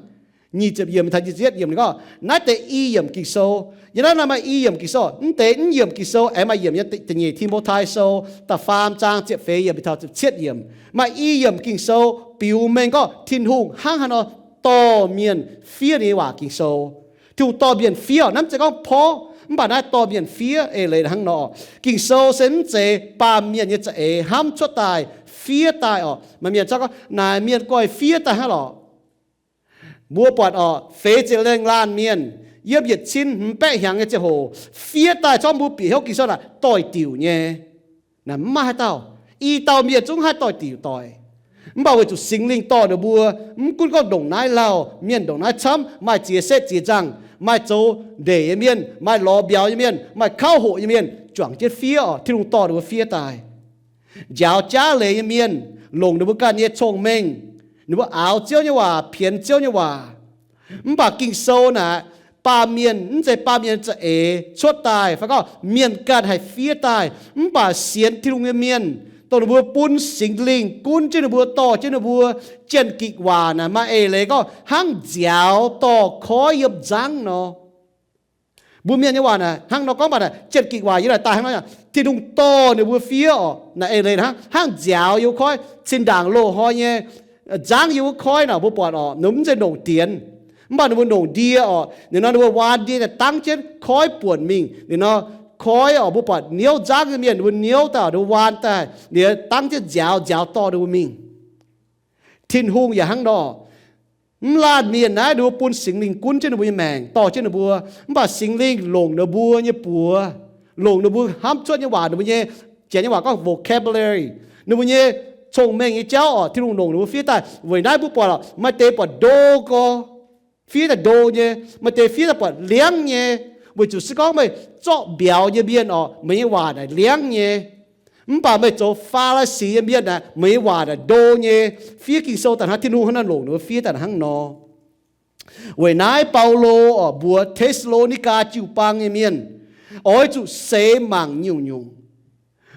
Nyic ziepc yiemc taux nyic ziepc yietv yiemc ninh gorngv, naaiv deix i yiemc Ging-Sou. Yiem naaiv maaih i yiemc Ging-Sou. Mv deix naaiv yiemc Ging-Sou aengx maaih yiemc nyei da'nyeic Ti^mo^tai Sou da'faam zaang ziepc feix yiemc taux ziepc cietv yiemc. Maaih i yiemc Ging-Sou biux mengh gorngv Tin-Hungh hnangv haaix nor dorh mienh fiev ninh nyei waac Ging-Sou. Tin-Hungh dorh mienh fiev, naaiv mv zeiz gorngv porv, mv baac naaiv dorh mienh fiev eix leiz hnangv nor. Ging-Sou se mv zeiz baamh mienh nyei za'eix hnamv cuotv daaih, fiev daaih oc. Maaih mienh gorngv, naaic mienh goiv fiev daaih hnangv lorqc. Mbuo buatc oc, feix ziepc lengh laanh mienh yiem yietc cin hmz baeqv hnyangx nyei ziangh hoc fiev daaih zorqv mbuo bieqc hnyouv Ging-Sou naaic doix-diuc nyei. Naaic mv maaih haaix dauh, i dauh mienh zungv haih doix-diuc doic. Mv baac weic zuqc Singx Lingh dorh ninh mbuo, mv gunv gorngv ndongc naaiv lauh, mienh ndongc naaiv camv, maaih ziex setv ziex nzangh, maaih zoux ndeic nyei mienh, maaih lorz mbiauz nyei mienh, maaih kauv hoqc nyei mienh, juangc jienv fiev oc. Tin-Hungh dorh ninh mbuo fiev daaih. Njaaux jaav leiz nyei mienh longc ninh mbuo ganh nyei cong-mengh, ninh mbuo aaux Ziouv nyei waac, pienx Ziouv nyei waac. Mv baac Ging-Sou naaic, baamh mienh, mv zeiz baamh mienh za'eix cuotv daaih fai gorngv mienh ganh haih fiev daaih. Mv baac sienx Tin-Hungh nyei mienh, dongh ninh mbuo bun Singx Lingh gunv jienv ninh mbuo, dorh jienv ninh mbuo, jien-gikc waac naaic maaih eix leiz gorngv hnangv nziaaux dorh koiv yiem nzangv nor. Mbuo mienh nyei waac naaic hnangv nor gorngv baac naaic jien-gikc waac yiem naaic daaih hnangv nor, Tin-Hungh dorh ninh mbuo fiev oc. Naaic eix leiz hnangv, hnangv nziaaux yiem wuov koiv, zinh ndaangc loz-hnoi nyei nzangv yiem wuov koiv naaic mbuo buatc oc, ninh mv zeiz nongc dienx, mv baac ninh mbuo nongc ndie oc. Ninh nor ninh mbuo waan ndie daaih dangv jienv koiv buonc mingh. Ninh nor koiv oc, mbuo buatc niouv nzangv nyei mienh, ninh mbuo niouv daaih, ninh mbuo waan daaih, ninh dangv jienv nziaaux, nziaaux dorh ninh mbuo mingh. Tin-Hungh yaac hnangv nor. Mv laanh mienh naaiv ninh mbuo bun Singx Lingh gunv jienv ninh mbuo nyei maengc, dorh jienv ninh mbuo. Mv baac Singx Lingh longc ninh mbuo nyei buoz, longc ninh mbuo hnamv cuotv nyei waac, ninh mbuo nyei, Janx nyei waac gorngv vocabulary, ninh mbuo nyei cong-mengh nyei jauv oc, Tin-Hungh longc ninh mbuo fiev daaih. Weic naaiv mbuo buatc oc, maaih deix buatc ndo gorx, fiev daaih ndo nyei. Maaih deix fiev daaih buatc liangv nyei, weic zuqc se gorngv meih zorqv mbiauz nyei mienh oc, meih nyei waac naaic liangv nyei. Mv baac meih zoux Faa^li^si nyei mienh naaic, meih nyei waac naaic ndo nyei. Fiev Ging-Sou daaih hnangv, Tin-Hungh hnangv naaiv longc ninh mbuo fiev daaih hnangv nor. Weic naaiv Baulo oc mbuox Te^saa^lo^ni^gaa jiu-baang nyei mienh, oix zuqc seix mangc nyungc-nyungc.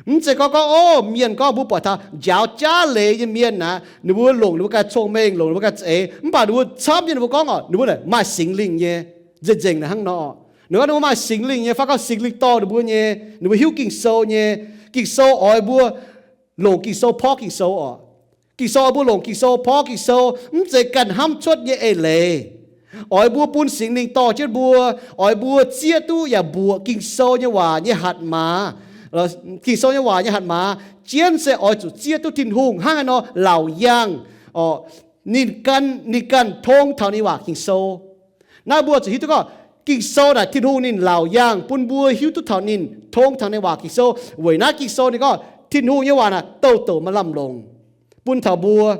Mv zeiz gorngv gorngv, o, mienh gorngv mbuo buatc taux njaaux jaav leiz nyei mienh naaic, ninh mbuo longc ninh mbuo ganh cong-mengh, longc ninh mbuo ganh za'eix, mv baac ninh mbuo camv nyei ninh mbuo gorngv oc, ninh mbuo naaic maaih Singx Lingh nyei. Nzengc-nzengc naaic hnangv nor, ninh gorngv ninh mbuo maaih Singx Lingh nyei, fai gorngv Singx Lingh dorh ninh mbuo nyei, ninh mbuo hiuv Ging-Sou nyei. Ging-Sou oix mbuo longc Ging-Sou porv Ging-Sou oc. Ging-Sou oix mbuo longc Ging-Sou porv Ging-Sou, mv zeiz ganh hnamv cuotv nyei eix leiz. Oix mbuo bun Singx Lingh dorh jienv mbuo, oix mbuo zieqv duqv yaac mbuoqc Ging-Sou nyei waac nyei hatc maaz. Ging-Sou nyei waac nyei hatc maaz jienv se oix zuqc zieqv duqv Tin-Hungh hnangv haaix nor laauc yaangh, ninh ganh, ninh ganh tong taux ninh waac Ging-Sou. Naaiv mbuo zuqc hiuv duqv gorngv Ging-Sou naaic Tin-Hungh ninh laauc yaangh bun mbuo hiuv duqv taux ninh, tong taux ninh waac Ging-Sou. Weic naaiv Ging-Sou ninh gorngv Tin-Hungh nyei waac naaic douc douc maaih lamh longc bun taux mbuo.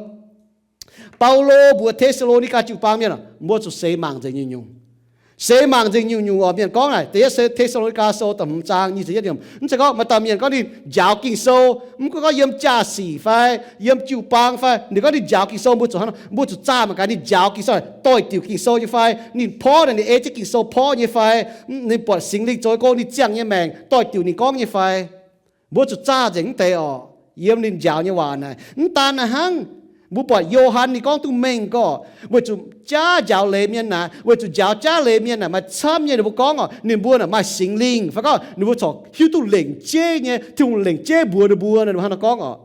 Baulo mbuox Te^saa^lo^ni^gaa jiu-baang mienh, mbuo zuqc seix mangc nzengc nyungc-nyungc. Seix mangc nzengc nyungc-nyungc oc. Mienh gorngv naaic, Da'yietv Te^saa^lo^ni^gaa Sou da'hmz zaang nyic ziepc yietv yiemc, mv zeiz gorngv maaih dauh mienh gorngv ninh njaaux Ging-Sou, mv gunv gorngv yiem jaa-sic fai yiem jiu-baang fai, ninh gorngv ninh njaaux Ging-Sou, mbuo zuqc hnangv, mbuo zuqc zaah mangc gaax ninh njaaux Ging-Sou doix-diuc Ging-Sou nyei fai, ninh porv naaic ninh ei jienv Ging-Sou porv nyei fai, ninh buatc Singx Lingh zoux gong ninh ziangh nyei maengc doix-diuc ninh gorngv nyei fai. Mbuo zuqc zaah nzengc mv deix oc, yiem ninh njaaux nyei waac naaic. Mv daan naaiv hnangv, mbuo buatc Yo^han ninh gorngv duqv mengh gorngv, weic zuqc jaav njaaux leiz mienh naaic, weic zuqc njaaux jaav leiz mienh naaic maaih camv nyei ninh mbuo gorngv oc, ninh mbuo naaic maaih Singx Lingh fai gorngv ninh mbuo corc hiuv duqv lengc jeiv nyei, Tin-Hungh lengc jeiv mbuox ninh mbuo, ninh mbuo hnangv nor gorngv oc.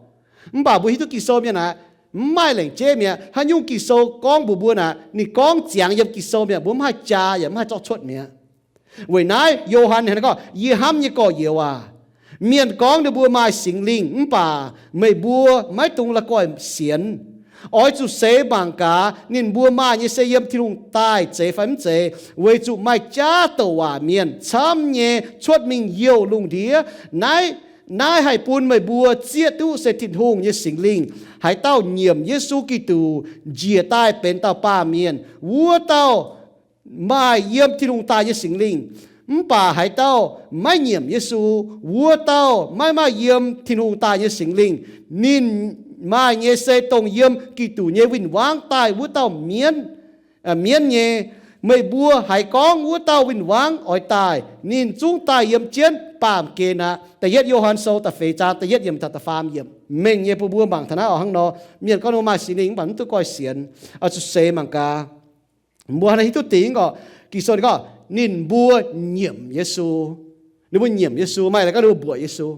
Mv baac mbuo hiuv duqv Ging-Sou mienh naaic, mv maaih lengc jeiv mi'aqv. Haaix nyungc Ging-Sou gorngv mbuox mbuo naaic, ninh gorngv ziangx yiem Ging-Sou mi'aqv, mbuo mv haih jaa yaac mv haih zorqv cuotv mi'aqv. Weic naaiv Yo^han ninh gorngv, yie hnamv nyei gorx-youz aac, mienh gorngv ninh mbuo maaih Singx Lingh mv baac meih mbuo maiv dungx la'guaih sienx. Oix zuqc seix mangc gaax ninh mbuo maaih nyei se yiem Tin-Hungh daaih zeiz fai mv zeiz, weic zuqc maaih jaav douc waac mienh camv nyei cuotv mingh youh lungh ndiev. Naaiv, naaiv haih bun meih mbuo zieqv duqv se Tin-Hungh nyei Singx Lingh. Haaix dauh nyiemc Yesu Giduc njiec daaih benx dauh baamh mienh, wuov dauh maaih yiem Tin-Hungh daaih nyei Singx Lingh. Mv baac haaix dauh maiv nyiemc Yesu, wuov dauh maiv maaih yiem Tin-Hungh daaih nyei Singx Lingh. Ninh maaih nyei se dongh yiem Giduc nyei win-wangv daaih wuov dauh mienv, mienv nyei. Meih mbuo haiz gorngv wuov dauh win-wangv oix daaih, ninh zungv daaih yiem jienv baamh gen aqv. Da'yietv Yo^han Sou da'feix zaang da'yietv yiemc taux da'faam yiemc mengh nyei bun mbuo mangc taux naaiv oc. Hnangv nor, mienh gorngv ninh mbuo maaih Singx Lingh mv baac mv duqv guaih sienx, oix zuqc seix mangc gaax. Mbuo hnangv naaiv hiuv duqv dingc gorngv, Ging-Sou ninh gorngv ninh mbuo nyiemc Yesu. Ninh mbuo nyiemc Yesu, maaih la'ganh ninh mbuo mbuoqc Yesu.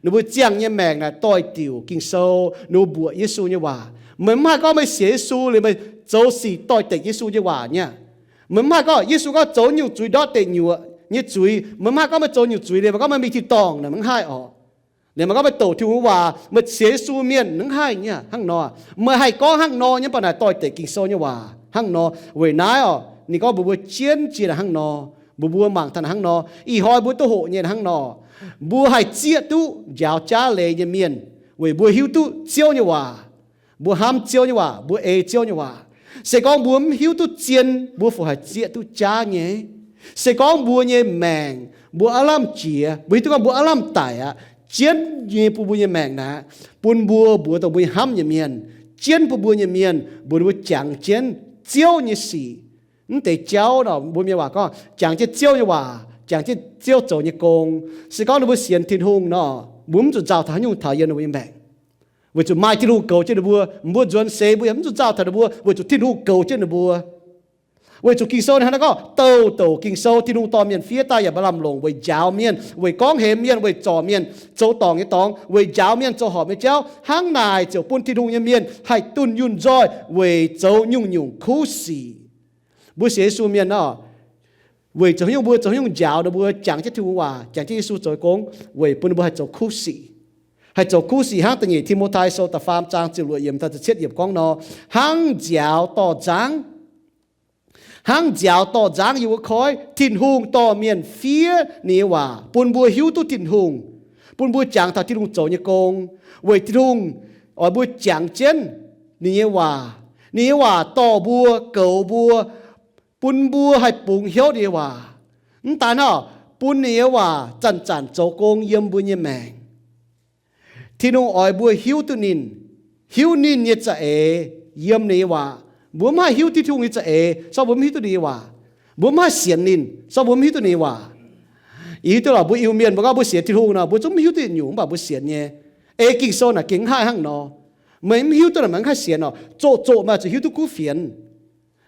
Ninh mbuo ziangh nyei maengc naaic doix-diuc Ging-Sou, ninh mbuo mbuoqc Yesu nyei waac. Meih mv haih gorngv meih sienx Yesu liuz meih zoux sic doix-dekc Yesu nyei waac nyei aqv. Meih mv haih gorngv Yesu gorngv zoux nyungc zuiz ndortv deic nyuoqc nyei zuiz, meih mv haih gorngv meih zoux nyungc zuiz liuz meih gorngv meih mingh tin-dorngh naaic, meih mv haih oc. Liuz meih gorngv meih douc Tin-Hungh waac, meih sienx Yesu mienh, mv haih nyei aqv. Hnangv nor, meih haih gorngv hnangv nor nyei mv baac naaic doix-dekc Ging-Sou nyei waac hnangv nor. Weic naaiv oc, ninh gorngv mbuox mbuo jienv jiex naaic hnangv nor, mbuox mbuo mangc taux naaic hnangv nor, ih hnoi mbuo duqv hoqc nyei hnangv nor, mbuo haih zieqv duqv njaaux jaav leiz nyei mienh, weic mbuo hiuv duqv Ziouv nyei waac. Mbuo hnamv Ziouv nyei waac, mbuo ei Ziouv nyei waac. Se gorngv mbuo mv hiuv duqv zien, mbuo fungc haih zieqv duqv jaav nyei? Se gorngv mbuo nyei maengc, mbuo aav lamh jiex, mbuo hiuv duqv gorngv mbuo aav lamh daic aqv, jienv nyei bun mbuo nyei maengc naaic, bun mbuo mbuox dongh mbuo nyei hnamv nyei mienh, jienv bun mbuo nyei mienh, mbuox ninh mbuo jangx jienv Ziouv nyei sic. Mv deix jauv nor, mbuo mienh waac gorngv jangx jienv Ziouv nyei waac, jangx jienv Ziouv zoux nyei gong. Se gorngv ninh mbuo sienx Tin-Hungh nor, mbuo mv zuqc nzauh taux haaix nyungc taux yiem ninh mbuo nyei maengc. Weic zuqc maaih Tin-Hungh goux jienv ninh mbuo, mbuo nzuonx seix mbuo yaac mv zuqc nzauh taux ninh mbuo, weic zuqc Tin-Hungh goux jienv ninh mbuo. Weic zuqc Ging-Sou ninh hnangv naaiv gorngv, douc douc Ging-Sou Tin-Hungh dorh mienh fiev daaih yaac maaih lamh longc weic njaaux mienh, weic gorngv hemx mienh, weic zorc mienh, zoux dorngc nyei dorngx, weic njaaux mienh zoux horpc nyei jauv. Hnangv naaic ziouc bun Tin-Hungh nyei mienh haih dunh yunh nzoih weic zoux nyungc-nyungc kuv sic. Mbuo sienx Yesu mienh nor, weic zoux haaix nyungc mbuo zoux haaix nyungc njaaux ninh mbuo jangx jienv Tin-Hungh waac, jangx jienv Yesu zoux gong, weic bun ninh mbuo haih zoux kuv sic. Haih zoux kuv sic hnangv da'nyeic Ti^mo^tai Sou da'faam zaang ziepc luoqc yiemc taux ziepc cietv yiemc gorngv nor, hnangv nziaaux dorh nzangv. Hnangv nziaaux dorh nzangv yiem wuov koiv, Tin-Hungh dorh mienh fiev ninh nyei waac bun mbuo hiuv duqv Tin-Hungh, bun mbuo jangx taux Tin-Hungh zoux nyei gong, weic Tin-Hungh oix mbuo jangx jienv ninh nyei waac. Ninh nyei waac dorh mbuo, goux mbuo, bun mbuo haih bungx hnyouv ninh nyei waac. Mv daan hnangv, bun ninh nyei waac zanc-zanc zoux gong yiem mbuo nyei maengc. Tin-Hungh oix mbuo hiuv duqv ninh, hiuv ninh nyei za'eix yiem ninh nyei waac. Mbuo mv haih hiuv Tin-Hungh nyei za'eix, se gorngv mbuo mv hiuv duqv ninh nyei waac. Mbuo mv haih sienx ninh, se gorngv mbuo mv hiuv duqv ninh nyei waac. Yie hiuv duqv lorqc, mbuo Iu-Mienh mbuo gorngv mbuo sienx Tin-Hungh nor, mbuo zungv mv hiuv duqv yietc nyungc, mv baac mbuo sienx nyei. Ei Ging-Sou naaic gengh haih hnangv nor. Meih mv hiuv duqv naaic, meih mv haih sienx nor. Zoqc zoqc meih zuqc hiuv duqv kuv fienx.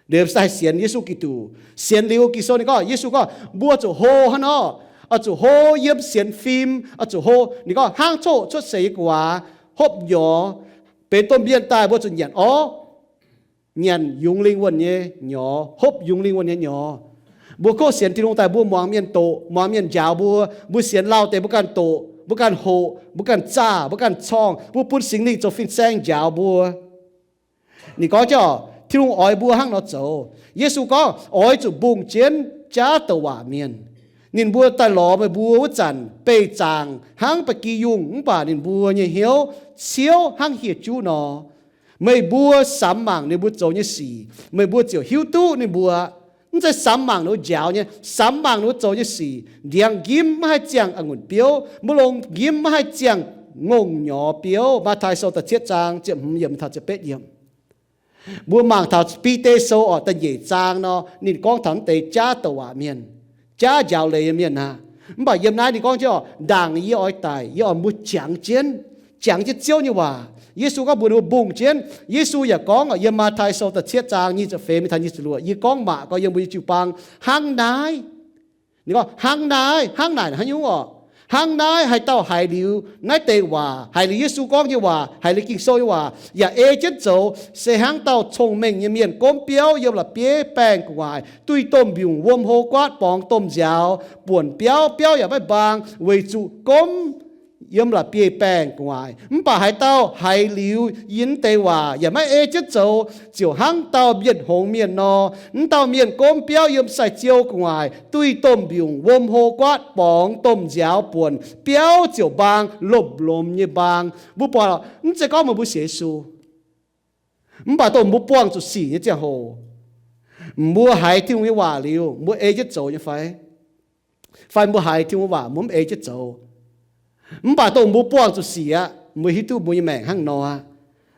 Liuz se haih sienx Yesu Giduc. Sienx liuz Ging-Sou ninh gorngv, Yesu gorngv mbuo zuqc hlo hnangv nor, oix zuqc hlo yiem sienx fim, oix zuqc hlo. Ninh gorngv hnangv coqv cuotv seix nyei gu'nguaaz, hopv nyorx, benx domh mienh daaih mbuo zuqc nyanc orv, nyanc yungz lingh wuonh nyei nyorx, hopv yungz lingh wuonh nyei nyorx. Mbuo kov sienx Tin-Hungh daaih mbuo muangx mienh doqc, muangx mienh njaaux mbuo. Mbuo sienx lauh deix mbuo ganh doqc, mbuo ganh hoqc, mbuo ganh zaah, mbuo ganh corngh, mbuo bun Singx Lingh zoux fin-saeng njaaux mbuo. Ninh gorngv jienv, Tin-Hungh oix mbuo hnangv nor zoux. Yesu gorngv, oix zuqc mbungh jienv jaav douc waac mienh. Ninh mbuo daaih lorz meih mbuo wuov zanc beih zaangc hnangv ba'gi yungh, mv baac ninh mbuo nyei hnyouv ciouv hnangv hieh juv nor. Meih mbuo samx mangc ninh mbuo zoux nyei sic, meih mbuo ziouc hiuv duqv ninh mbuo. Mv zeiz samx mangc ninh mbuo njaaux nyei, samx mangc ninh mbuo zoux nyei sic. Ndiangx-nqimv maiv haih ziangh a'ngunc biouv, mbu'longx-nqimv maiv haih ziangh ngongh nyorx biouv. Matv^taai Sou da'cietv zaang ziepc hmz yiemc taux ziepc betv yiemc. Mbuo mangc taux Bide Sou orqc, da'nyeic zaang nor, ninh gorngv taux naaiv deix jaav douc waac mienh, jaav njaaux leiz nyei mienh aqv. Mv baac yiem naaiv ninh gorngv jienv orqc, ndaangc yie oix daic, yie oix mbuo jangx jienv, jangx jienv Ziouv nyei waac. Yesu gorngv mbuox ninh mbuo mbungh jienv. Yesu yaac gorngv orqc, yiem Matv^taai Sou da'cietv zaang nyic ziepc feix mingh taux nyic ziepc luoqc, yie gorngv maac gorngv yiem mbuo nyei jiu-baang hnangv naaiv. Ninh gorngv, hnangv naaiv, hnangv naaic haaix nyungc orqc? Hnangv naaiv haaix dauh haiz liuz naaiv deix waac, haiz liuz Yesu gorngv nyei waac, haiz liuz Ging-Sou nyei waac, yaac ei jienv zoux, se hnangv dauh cong-mengh nyei mienh gomv biauv yiem la'bieiv baengh gu'nguaaic, duih domh mbiungc wuom hlo guaatv borngz domh nziaaux buonc biauv, biauv yaac maiv mbaang, weic zuqc gomv yiem la'bieiv baengh gu'nguaaic. Mv baac haaix dauh haiz liuz yie naaiv deix waac yaac maiv ei jienv zoux, ziouc hnangv dauh mienh hngongx mienh nor. Mv dauh mienh gomv biauv yiem sai-ziou gu'nguaaic, duih domh mbiungc wuom hlo guaatv borngz domh nziaaux buonc, biauv ziouc mbaang, lomh lomh nyei mbaang. Mbuo buatc, mv zeiz gorngv meih mbuo sienx Yesu, mv baac dongh mbuo buangh zuqc sic nyei ziangh hoc, mbuo haiz Tin-Hungh nyei waac liuz, mbuo ei jienv zoux nyei fai? Fai mbuo haiz Tin-Hungh waac mbuo mv ei jienv zoux? Mv baac dongh mbuo buangh zuqc sic aqv, mbuo hiuv duqv mbuo nyei maengc hnangv nor aqv.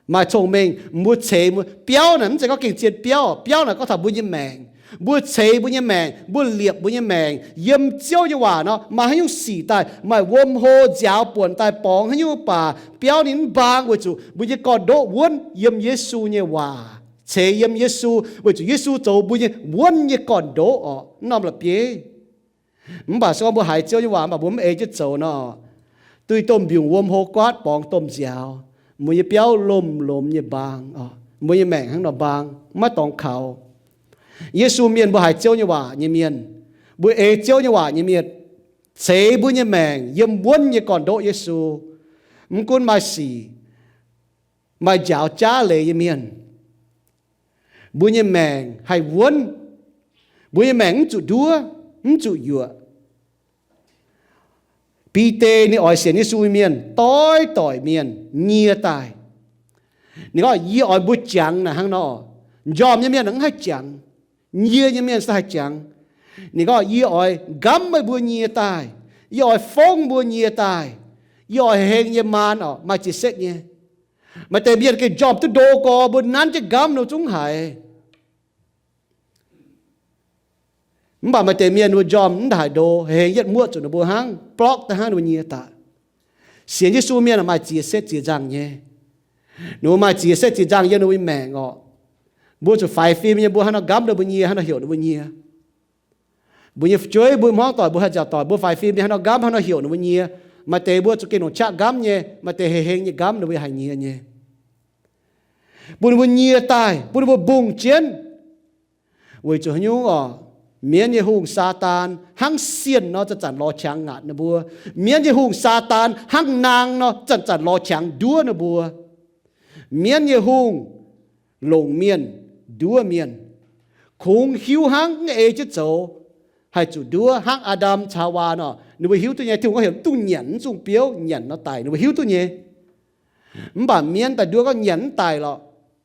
Maaih cong-mengh mbuo ceix mbuo biauv naaic, mv zeiz gorngv gengh zien biauv, biauv naaic gorngv taux mbuo nyei maengc. Mbuo ceix mbuo nyei maengc, mbuo liepc mbuo nyei maengc yiem Ziouv nyei waac nor, maaih haaix nyungc sic daaih, maaih wuom hlo nziaaux buonc daaih borngz haaix nyungc mv baac biauv ninh mv mbaang, weic zuqc mbuo nyei gorn-ndoqv wuonv yiem Yesu nyei waac, ceix yiem Yesu, weic zuqc Yesu zoux mbuo nyei wuonv nyei gorn-ndoqv orqc, mv norm la'bieiv. Mv baac se gorngv mbuo haiz Ziouv nyei waac mv baac mbuo mv ei jienv zoux nor, duih domh mbiungc wuom hlo guaatv borngz domh nziaaux, mbuo nyei biauv lomh lomh nyei mbaang, mbuo nyei maengc hnangv nor mbaang, maiv dorngx kaux. Yesu mienh, mbuo haiz Ziouv nyei waac nyei mienh, mbuo ei Ziouv nyei waac nyei mienh, ceix mbuo nyei maengc yiem wuonv nyei gorn-ndoqv Yesu. Mv gunv maaih sic, maaih njaaux jaav leiz nyei mienh, mbuo nyei maengc haih wuonv. Mbuo nyei maengc mv zuqc nduov, mv zuqc yuoqc. Bide ninh oix sienx Yesu nyei mienh doix-doic mienh nyie daaih. Ninh gorngv, yie oix mbuo jangx naaic hnangv nor. Njormh nyei mienh mv haih jangx. Nyie nyei mienh se haih jangx. Ninh gorngv, yie oix nqamv meih mbuo nyie daaih. Yie oix fongv mbuo nyie daaih. Yie oix hengx nyei maan orqc, maaih jiex setv nyei. Maaih deix mienh gengh njormh duqv ndo gorx, mbuo nanv jienv nqamv ninh zungv haiz. Mv baac maaih deix mienh mbuo njormh mv haiz ndo, hengx yietv muoqv zuqc ninh mbuo hnangv, blokv daaih hnangv, ninh mbuo nyie daaih. Sienx Yesu mienh maaih ziex setv ziex nzangh nyei. Ninh mbuo maaih ziex setv ziex nzangh yiem ninh mbuo nyei maengc orqc. Mbuo zuqc faix fim nyei, mbuo hnangv nor nqamv ninh mbuo nyie, hnangv nor heuc ninh mbuo nyie. Mbuo nyei fu'jueiv, mbuo hmuangv doic, mbuo haih nziaauc doic, mbuo faix fim nyei, hnangv nor nqamv, hnangv nor heuc ninh mbuo nyie. Maaih deix mbuo zuqc gengh longc qaqv nqamv nyei, maaih deix hengx hengx nyei nqamv ninh mbuo haih nyie nyei. Bun ninh mbuo nyie daaih, bun ninh mbuo mbungh jienv, weic zuqc haaix nyungc orqc? Mienv nyei hungh, Saadaan, hnangv sienh nor zanc-zanc lorz qangx ngaatc ninh mbuo. Mienv nyei hungh, Saadaan, hnangv naang nor zanc-zanc lorz qangx nduov ninh mbuo. Mienv nyei hungh longc mienh, nduov mienh, kungx hiuv hnangv mv ei jienv zoux, haih zuqc nduov hnangv Aa^ndam caux Haawaa nor. Ninh mbuo hiuv duqv nyei, Tin-Hungh gorngv heuc mv dungx nyanc, mv dungx biouv, nyanc nor daic. Ninh mbuo hiuv duqv nyei. Mv baac mienv daaih nduov gorngv nyanc mv daic lorqc,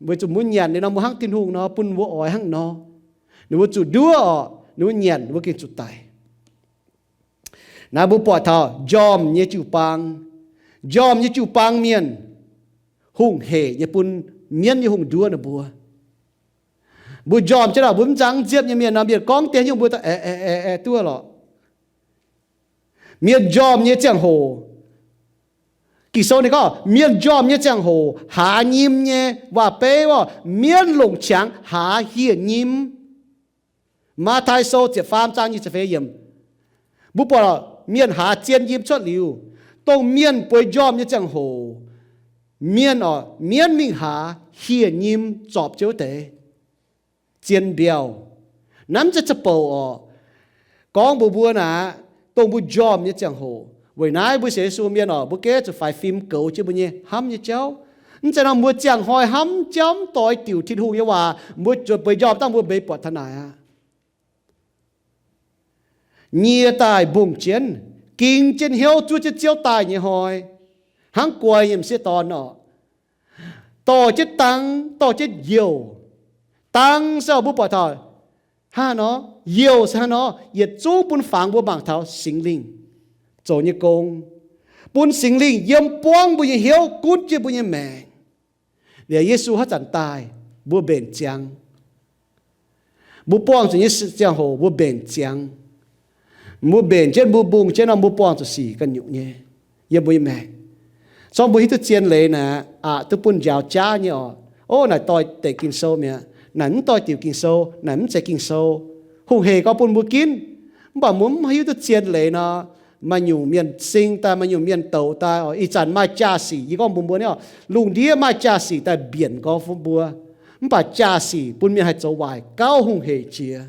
weic zuqc mbuo nyanc liuz nor mbuo hnangv Tin-Hungh nor, bun mbuo oix hnangv nor. Ninh mbuo zuqc nduov orqc, ninh mbuo nyanc, ninh mbuo gengh zuqc daic. Naaiv mbuo buatc taux njormh nyei jiu-baang, njormh nyei jiu-baang mienh, hungh hec nyei bun mienv nyei hungh nduov ninh mbuo. Mbuo njormh jienv aac, mbuo mv nzangv nziepv nyei mienh nor, mienh gorngv deix nyungc mbuo daaih aeqv, aeqv, aeqv, aeqv duqv lorqc. Mienh njormh nyei ziangh hoc, Ging-Sou ninh gorngv mienh njormh nyei ziangh hoc haaz nyim nyei waac-beiv orqc, mienv longc qangx haaz hieh nyim. Matv^tai Sou ziepc faam zaang nyic ziepc feix yiemc, mbuo buatc mienh haaz zien nyim cuotv liuz, dongh mienh bueix njormh nyei ziangh hoc, mienh orqc, mienv mingh haaz hieh nyim zorpc jienv wuov deix, zien mbiauh. Naaiv mv zeiz za'bouc orqc. Gorngv mbuox mbuo naaic, dongh mbuo njormh nyei ziangh hoc. Weic naaiv mbuo sienx Yesu mienh orqc, mbuo gengh zuqc faix fim goux jienv mbuo nyei hnamv nyei jauv. Mv zeiz nor mbuo ziangh hnoi hnamv jauv mv doix diuc Tin-Hungh nyei waac, mbuo zuotc bueix njormh dangh mbuo mbeix buatc taux naaic aqv. Nyie daaih mbungh jienv, ging jienv hnyouv zuov jienv Ziouv daaih nyei hnoi, hnangv guai nyei m'sieqv dorn orqc, dorh jienv dang, dorh jienv youh. Dang se mbuo buatc taux hnangv nor, youh se hnangv nor, yietc zungv bun fangx mbuo mangc taux Singx Lingh zoux nyei gong, bun Singx Lingh yiem buangv mbuo nyei hnyouv, gunv jienv mbuo nyei maengc. Liuz Yesu haaix zanc daaih, mbuo mbenc ziangx. Mbuo buangh zuqc nyei ziangh hoc mbuo mbenc ziangx. Mbuo mbenc jienv, mbuo mbungh jienv nor, mbuo buangh zuqc sic ganh nyungc nyei yiem mbuo nyei maengc. Zorqv mbuo hiuv duqv zien leiz naaic, aqc duqv bun njaaux jaav nyei orqc. Ov, naaic doix deix Ging-Sou mi'aqv, naaic mv doix diuc Ging-Sou, naaic mv zeiz Ging-Sou. Hungh hec gorngv bun mbuo ginv, mv baac mbuo mv hiuv duqv zien leiz nor, maaih nyungc mienh sing daaih, maaih nyungc mienh douc daaih orqc. Ih zanc maaih jaa-sic, yie gorngv mbuox mbuo nyei orqc, lungh ndiev maaih jaa-sic daaih mbienc nqoi bun mbuo. Mv baac jaa-sic bun mienh haih zoux waaic gauh hungh hec jiex,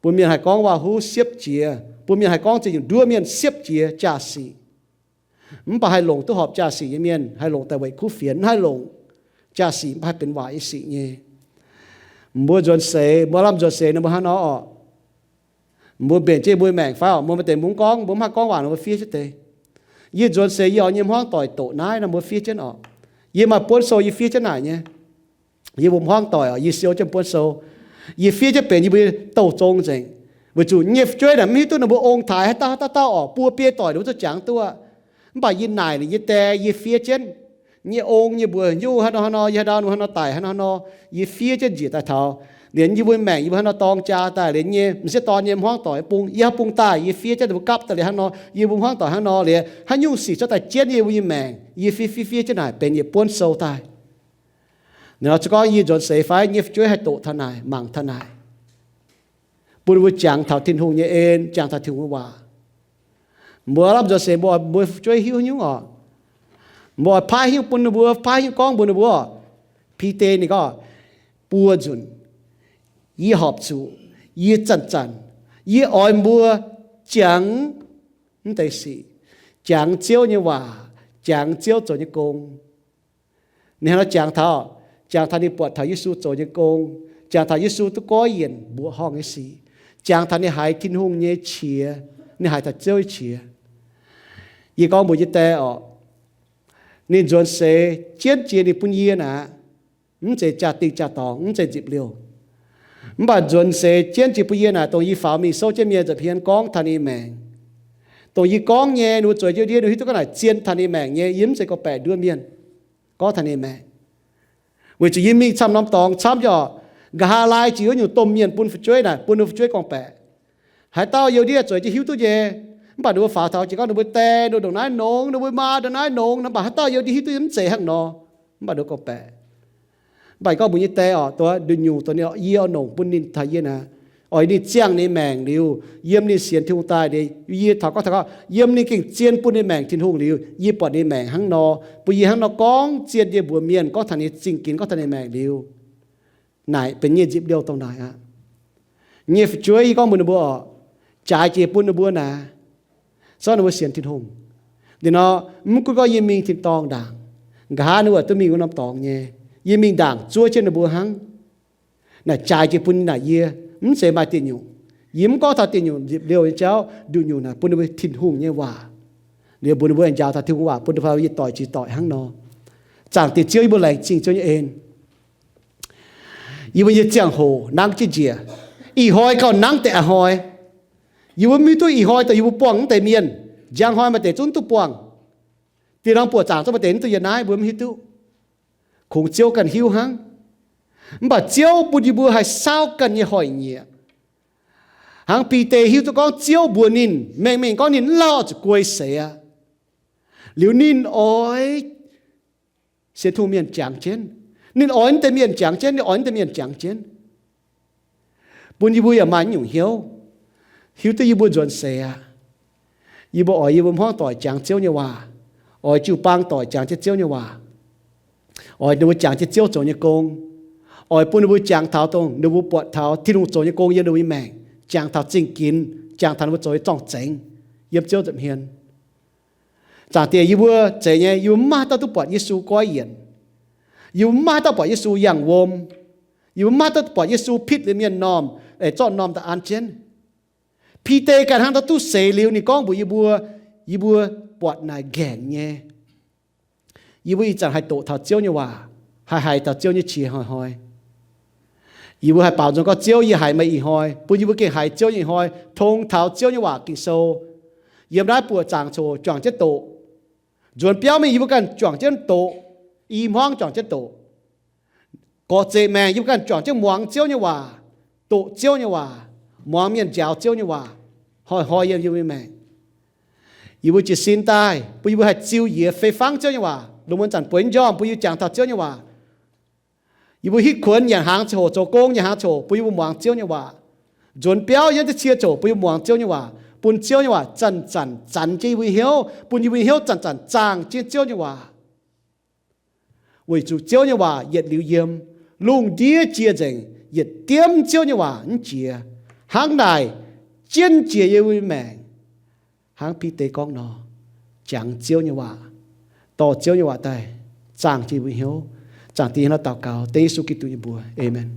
bun mienh haih gorngv waac-huv siepv jiex, bun mienh haih gorngv ziex nyungc nduov mienh siepv jiex jaa-sic. Mv baac haih longc duqv horpc jaa-sic nyei mienh haih longc daaih weic kuv fienx, mv haih longc jaa-sic mv baac haih benx waaic nyei sic nyei. Mbuo nzuonx seix, mbuo lamh nzuonx seix nor mbuo hnangv nor orqc. Mbuo mbenc jienv mbuo maengc fai orqc, mbuo maaih deix mbuo mv gorngv, mbuo mv haih gorngv waac nor mbuo fiev jienv deix. Yie nzuonx seix yie oix nyei hmuangv doic doqc naaiv nor mbuo fiev jienv orqc. Yie maaih buonv sou yie fiev jienv naaic nyei. Yie mbuo hmuangv doic orqc, yie siou jienv buonv sou. Yie fiev jienv benx yie mbuo nyei douh zong nzengc. Weic zuqc nyei fu'jueiv naaic mv hiuv duqv ninh mbuo ong-taaix haaix dauh haaix dauh dauh orqc, buo biei doic ninh mbuo zuqc jangx duqv. Mv baac yie naaic ninh yie dae yie fiev jienv nyei ong nyei mbuox nyungc haaix nor haaix nor, yie haaix ndau haaix nor daic haaix nor haaix nor, yie fiev jienv njiec daaih taux. Liuz yie mbuo maengc yie mbuo haaix nor dorng jaa daaih, liuz nyei m'sieqv dorn nyei hmuangv doic bung, yie haaix bung daaih yie fiev jienv ninh mbuo gapv daaih liuz hnangv nor, yie mbuo hmuangv doic hnangv nor liuz haaix nyungc sic cuotv daaih jienv yie mbuo nyei maengc, yie fiev fiev fiev jienv naaic benx yietc buonv sou daaih. Ninh nor se gorngv yie nzuonx seix fai nyei fu'jueiv haih doqc taux naaic, mangc taux naaic, bun ninh mbuo jangx taux Tin-Hungh nyei en, jangx taux Tin-Hungh nyei waac. Mbuo lamh nzuonx seix mbuo oix mbuo fu'jueiv hiuv nyungc orqc, mbuo oix paaiv nyungc bun ninh mbuo, paaiv nyungc gorngv mbuox ninh mbuo orqc. Bide ninh gorngv, buo nzunc, yie horpc zuqc, yie zanc-zanc, yie oix mbuo jangx mv deix sic, jangx Ziouv nyei waac, jangx Ziouv zoux nyei gong. Ninh hnangv nor jangx taux, jangx taux ninh buatc taux Yesu zoux nyei gong, jangx taux Yesu duqv goiv yienc mbuoqc horngh nyei sic, jangx taux ninh haiz Tin-Hungh nyei qiex, ninh haiz taux Ziouv nyei qiex. Yie gorngv mbuox yie dae orqc, ninh nzuonx seix jienv jiex ninh bun yie naaic, mv zeiz jaa-dingh jaa-dorngx, mv zeiz nzipc liouh. Mv baac nzuonx seix jienv jiex bun yie naaic, dongh yie faaux mingh souv jienv mienh nza'hmien gorngv taux ninh nyei maengc. Dongh yie gorngv nyei, ninh mbuo zueiz jienv ndiev, ninh mbuo hiuv duqv gorngv naaic zien taux ninh nyei maengc nyei, yie mv zeiz gorngv-baeqc nduov mienh, gorngv taux ninh nyei maengc. Weic zuqc yie mingh camv norm dorngx camv jiex orqc, nqa'haav laai jiex wuov nyungc domh mienh bun fu'jueiv naaic, bun ninh fu'jueiv gorngv-baeqc. Haaix dauh youh ndiev zueiz jienv hiuv duqv nyei. Mv baac ninh mbuo faaux taux jiex gorngv ninh mbuo dae ndongc naaiv nongx, ninh mbuo maa ndongc naaiv nongx, mv baac haaix dauh youh ndiev hiuv duqv nyei mv zeiz hnangv nor, mv baac ninh mbuo gorngv-baeqc. Mv baac gorngv mbuox nyei dae orqc, dongh nduqc nyungc dongh ninh, yie oix nongc bun ninh taux yie naaic, oix ninh ziangh ninh maengc liuz, yiem ninh sienx Tin-Hungh daaih liuz, yie taux gorngv taux gorngv yiem ninh gengh zien bun ninh maengc Tin-Hungh liuz, yie buatc ninh maengc hnangv nor, bun yie hnangv nor gorngv zien yie mbuox mienh gorngv taux ninh zingh ginx gorngv taux ninh maengc liuz, naaic benx nyei nzipc liouh dongh naaic aqv. Nyei fu'jueiv yie gorngv mbuox ninh mbuo orqc, jaaix jiex bun ninh mbuo naaic, zorqv ninh mbuo sienx Tin-Hungh. Liuz nor, mv gunv gorngv yie mingh tin-dorngh ndaangc, nqa'haav ninh wuov duqv mingh wuov norm dorngx nyei, yie mingh ndaangc zuov jienv ninh mbuo hnangv. Naaic jaaix jiex bun naaic yie, mv zeiz maaih diuh nyungc. Yie mv gorngv taux diuh nyungc nzipc liouh nyei jauv, nduqc nyungc naaic bun ninh mbuo Tin-Hungh nyei waac. Liuz mbuox ninh mbuo njaaux taux Tin-Hungh waac bun ninh mbuo yietc doic jiex doic hnangv nor. Zaangc Diex Ziouv, yie mbuo laengz zingh Ziouv nyei en. Yie mbuo nyei ziangh hoc nangv jienv njiec. Ih hnoi gauh nangv deix a'hnoi. Yie mbuo mv hiuv duqv ih hnoi dongh yie mbuo buangh mv deix mienh, njang hnoi maaih deix zungv mv duqv buangh. Dinh norm buoqc zaangc zungv maaih deix mv duqv yiem naaiv, mbuo mv hiuv duqv. Kungx Ziouv ganh hiuv hnangv. Mv baac Ziouv bun yie mbuo haih saauv ganh nyei hoic nyieqc, Hnangv Bide hiuv duqv gorngv Ziouv mbuox ninh, mengh mengh gorngv ninh mv lauh zuqc guei seix aqv. Liuz ninh oix sienx tungh mienh jangx jienv. Ninh oix naaiv deix mienh jangx jienv, ninh oix naaiv deix mienh jangx jienv. Bun yie mbuo yaac maaih nyungc hnyouv, hiuv duqv yie mbuo nzuonx seix aqv. Yie mbuo oix yie mbuo hmuangv doic jangx Ziouv nyei waac, oix jiu-baang doic jangx jienv Ziouv nyei waac, oix ninh mbuo jangx jienv Ziouv zoux nyei gong, oix bun ninh mbuo jangx taux dongh ninh mbuo buatc taux Tin-Hungh zoux nyei gong yiem ninh mbuo nyei maengc, jangx taux zingh ginx, jangx taux ninh mbuo zoux nyei zorng-zengx yiem Ziouv nza'hmien. Zaangc Diex, yie mbuo zeiz nyei, yie mbuo mv maaih haaix dauh duqv buatc Yesu goiv yienc. Yie mbuo mv maaih haaix dauh buatc Yesu yangh wuom. Yie mbuo mv maaih haaix dauh buatc Yesu pitv liuz mienh m'normh, zorqv m'normh daaih an jienv. Bide ganh hnangv dauh duqv seix liuz ninh gorngv mbuox yie mbuo, yie mbuo buatc naaic nqaengc nyei. Yie mbuo ih zanc haih doqc taux Ziouv nyei waac, haih haiz taux Ziouv nyei qiex hnoi-hnoi. Yie mbuo haih baaux nzung gorngv, Ziouv, yie haiz meih ih hnoi, bun yie mbuo gengh haiz Ziouv nyei ih hnoi, tong taux Ziouv nyei waac Ging-Sou. Yiem naaiv buoqc zaangc coc juangc jienv doqc. Nzuonx biauv mingh yie mbuo ganh juangc jienv doqc, i hmuangv juangc jienv doqc. Gorqv-zeqc maengc yie mbuo ganh juangc jienv muangx Ziouv nyei waac, doqc Ziouv nyei waac, muangx mienh njaaux Ziouv nyei waac, hnoi-hnoi yiem yie mbuo nyei maengc. Yie mbuo jiez sin daaih bun yie mbuo haih ziux yie fei fangv Ziouv nyei waac. Lungh muonz zanc bueix njormh bun yie mbuo jangx taux Ziouv nyei waac. Yie mbuo hitv kuonx nyanc hnaangx ziangh hoc, zoux gong nyanc hnaangx ziangh hoc, bun yie mbuo muangx Ziouv nyei waac. Nzuonx biauv yiem jienv cie ziangh hoc bun yie mbuo muangx Ziouv nyei waac, bun Ziouv nyei waac zanc-zanc zanx jienv yie mbuo hnyouv, bun yie mbuo hnyouv zanc-zanc zaangh jienv Ziouv nyei waac. Weic zuqc Ziouv nyei waac yietc liuz yiem, lungh ndiev jiex nzengc, yietc diemv Ziouv nyei waac mv jiex. Hnangv naaic jienv jiex yie mbuo nyei maengc. Hnangv Bide gorngv nor, jangx Ziouv nyei waac, dorh Ziouv nyei waac daaih zaangh jienv yie mbuo hnyouv. Zaangc Diex, yie hnangv naaiv daux gaux dengv Yesu Giduc nyei mbuox. Aamen.